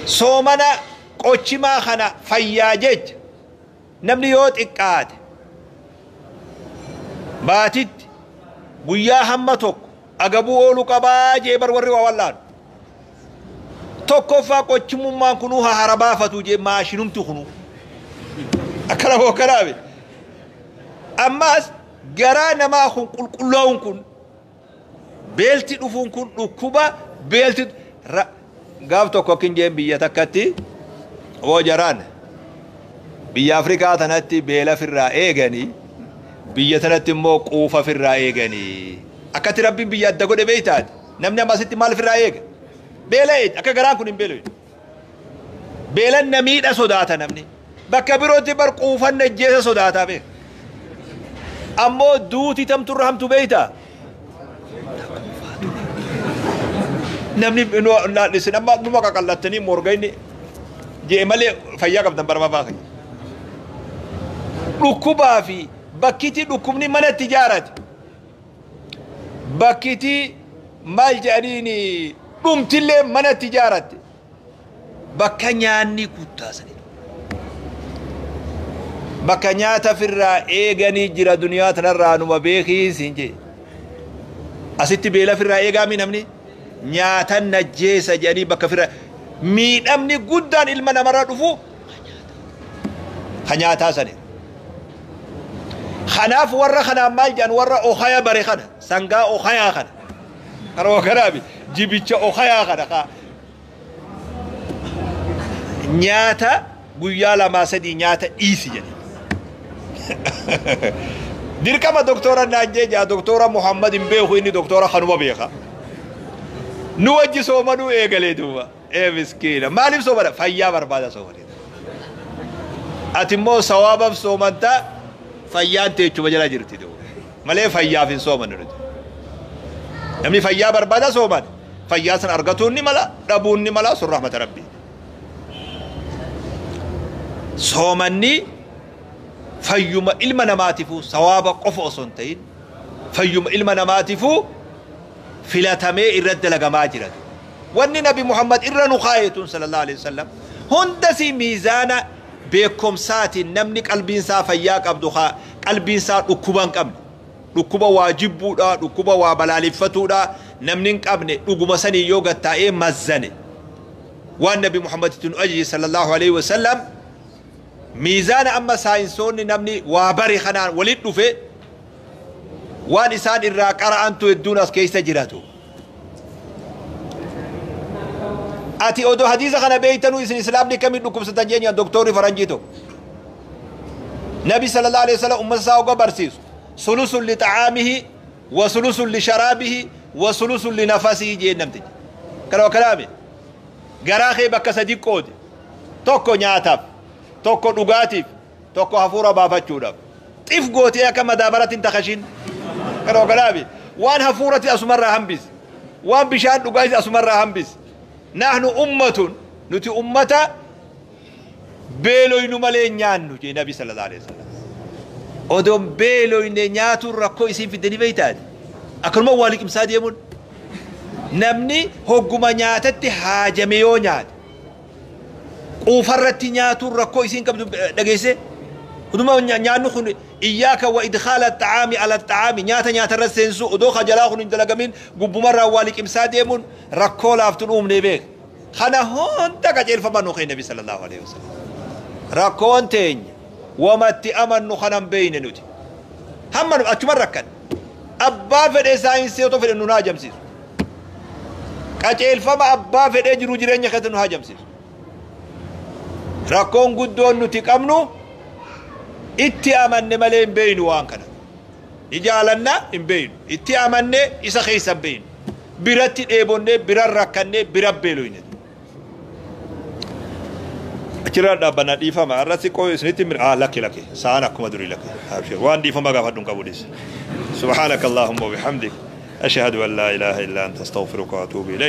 Soomana qochimaa kana fayyaa jecha namni yoo xiqqaate baatitti guyyaa hamma tokko agabuu oolu qabaa jee bar warri waa wallaanu. Tokkoffaa qochimummaan kunuu hahara baafatu jee maashinumti kunuu. Akkana bokkanaame. Ammaas garaa namaa kun qulqullaa'uun kun beelti dhufuun kun dhukkuba beelti gaaf tokko akkin jeen biyya takkatti hoo jaraan biyya Afrikaa tanatti beela firraa eeganii biyya tanatti immoo quufa firraa eeganii. Akkatti Rabbiin biyya adda godhe beeytaati. Namni amma asitti maal firraa eega? Beela eega. Akka garaan kun hin beelu. Beelan namiidha sodaata namni. Bakka birootti bar quufan ajjeesa sodaataa beeka. Ammoo duuti tamturra hamtu beeytaa? Namni isin amma numa qaqallattanii morga inni jee malee fayyaa qabdan barma baaka. Dhukkubaa fi bakkiti dhukkubni manatti ijaarate. Bakkiti maal jedhaniin dhumtillee manatti ijaaratte. Bakka nyaanni guddaa sanidha. Bakka nyaata firraa eeganii jira duniyaa tanarraa numa beekii siin jee. Asitti beela firraa eegaami namni nyaatan najjeessa jedhanii bakka firraa miidhamni guddaan ilma namarra dhufu ka nyaataa sanidha. Kanaaf warra kanaan maal jedhan warra okaya bare kana sangaa okayaa kana karoo kanaafi jibicha okayaa kana kaa nyaata guyyaa 2 3 nyaata dhiisi jedhe. Dirqama doktora naan jee jaa doktora Muhammad hin beeku inni doktora kanuma beeka. Nu wajji soomanuu eegalee duuba. Ee miskiina maaliif soomana fayyaa barbaada soomanii. Ati immoo sawaabaaf soomantaa fayyaan teechuma jala jirti duuba. Malee fayyaaf hin soomannu nuti. Namni fayyaa barbaada sooman. Fayyaa san argatuun ni mala dhabuun ni mala sun rahmata Rabbii. Soomanni fayyuma ilma namaatiifuu sawaaba qofa osoo hin ta'in fayyuma ilma namaatiifuu filatamee irratti dalagamaa jira. Wanni Nabi Muhammad irra nu kaayetun sallallahu alaihi wasallam hundasii miizaana beekumsaatiin namni qalbiinsaa fayyaa qabdu qalbiinsaa dhukkuba hin qabne dhukkuba waa jibbuudha dhukkuba waa balaaleffatuudha Namni hin qabne dhuguma sanii yoo gattaa'ee mazzane, waan Nabi Muhammaditti nu ajaje sallallahu alaihi wasallam, miizaana amma saayinsoonni namni waa bare kanaan walit dhufe, waan isaan irraa qara'antu hedduun as keessa jiratu. Ati odoo hadiisa kana beeytanuu isin islaamni kamiin dhukkubsatan jeenya doktorri faranjii tokko. Nabi sallallahu alaihi wasallam ummata isaa oga barsiisu, sulusun li xacaamihi wa sulusun li sharaabihi wa sulusun li nafasihi jeen namtichi. Kana kalaame garaa kee bakka sadi qoodi: tokko nyaataaf, tokko dhugaatiif, tokko hafuura baafachuudhaaf. Xif gootee akka madaabaratti hin takashin. Kana kalaame waan hafuurati asumarraa hambis, waan bishaan dhugaatis asumarraa hambis. Nahnu ummatun, nuti ummata beeloynu malee nyaannu jee Nabi sallallahu alaihi wasallam. Odoon beeloyne nyaatuun rakkoo isiin fidde ni beeytaati. Akkanuma waa liqimsaa deemuun, namni hogguma nyaatatti haajame yoo nyaate, quufarratti nyaatuun rakkoo isiin qabdu dhageesse. Hunduma nyaannu kun iyyaaka wa idkhaala xacaami ala xacaami, nyaata nyaatarra seensu odoo kajalaa kun hin dalagamin gubbumarraa waa liqimsaa deemuun rakkoo laaftuun uumnee beek. Kana hunda qajeelfama nu kenne Nabi sallallahu alaihi wasallam. Rakkoon teenya wamatti amannu kanan beeyne nuti. Hamma nu achuma rakkan. Abbaa fedhee saayinsii otoo fedhe nu haajamsiisu. Qajeelfama abbaa fedhee jiru jireenya keessa nu haajamsiisu. Rakkoon guddoon nuti qabnu itti amanne malee hin beeynu waan kana. Ni jaalanna, hin beeynu. Itti amanne isa keessa hin beeynu. Biratti dheebonnee, bira rakkannee, bira beeloyne. Achirraa dhaabbannaa, dhiifama. Har'a xiqqoo isinitti lakki lakki sa'aan akkuma durii lakki. Abshir, waan dhiifama gaafadhu hin qabu, dhiis. سبحانك اللهم وبحمدك، أشهد أن لا إله إلا أنت، أستغفرك وأتوب إليك.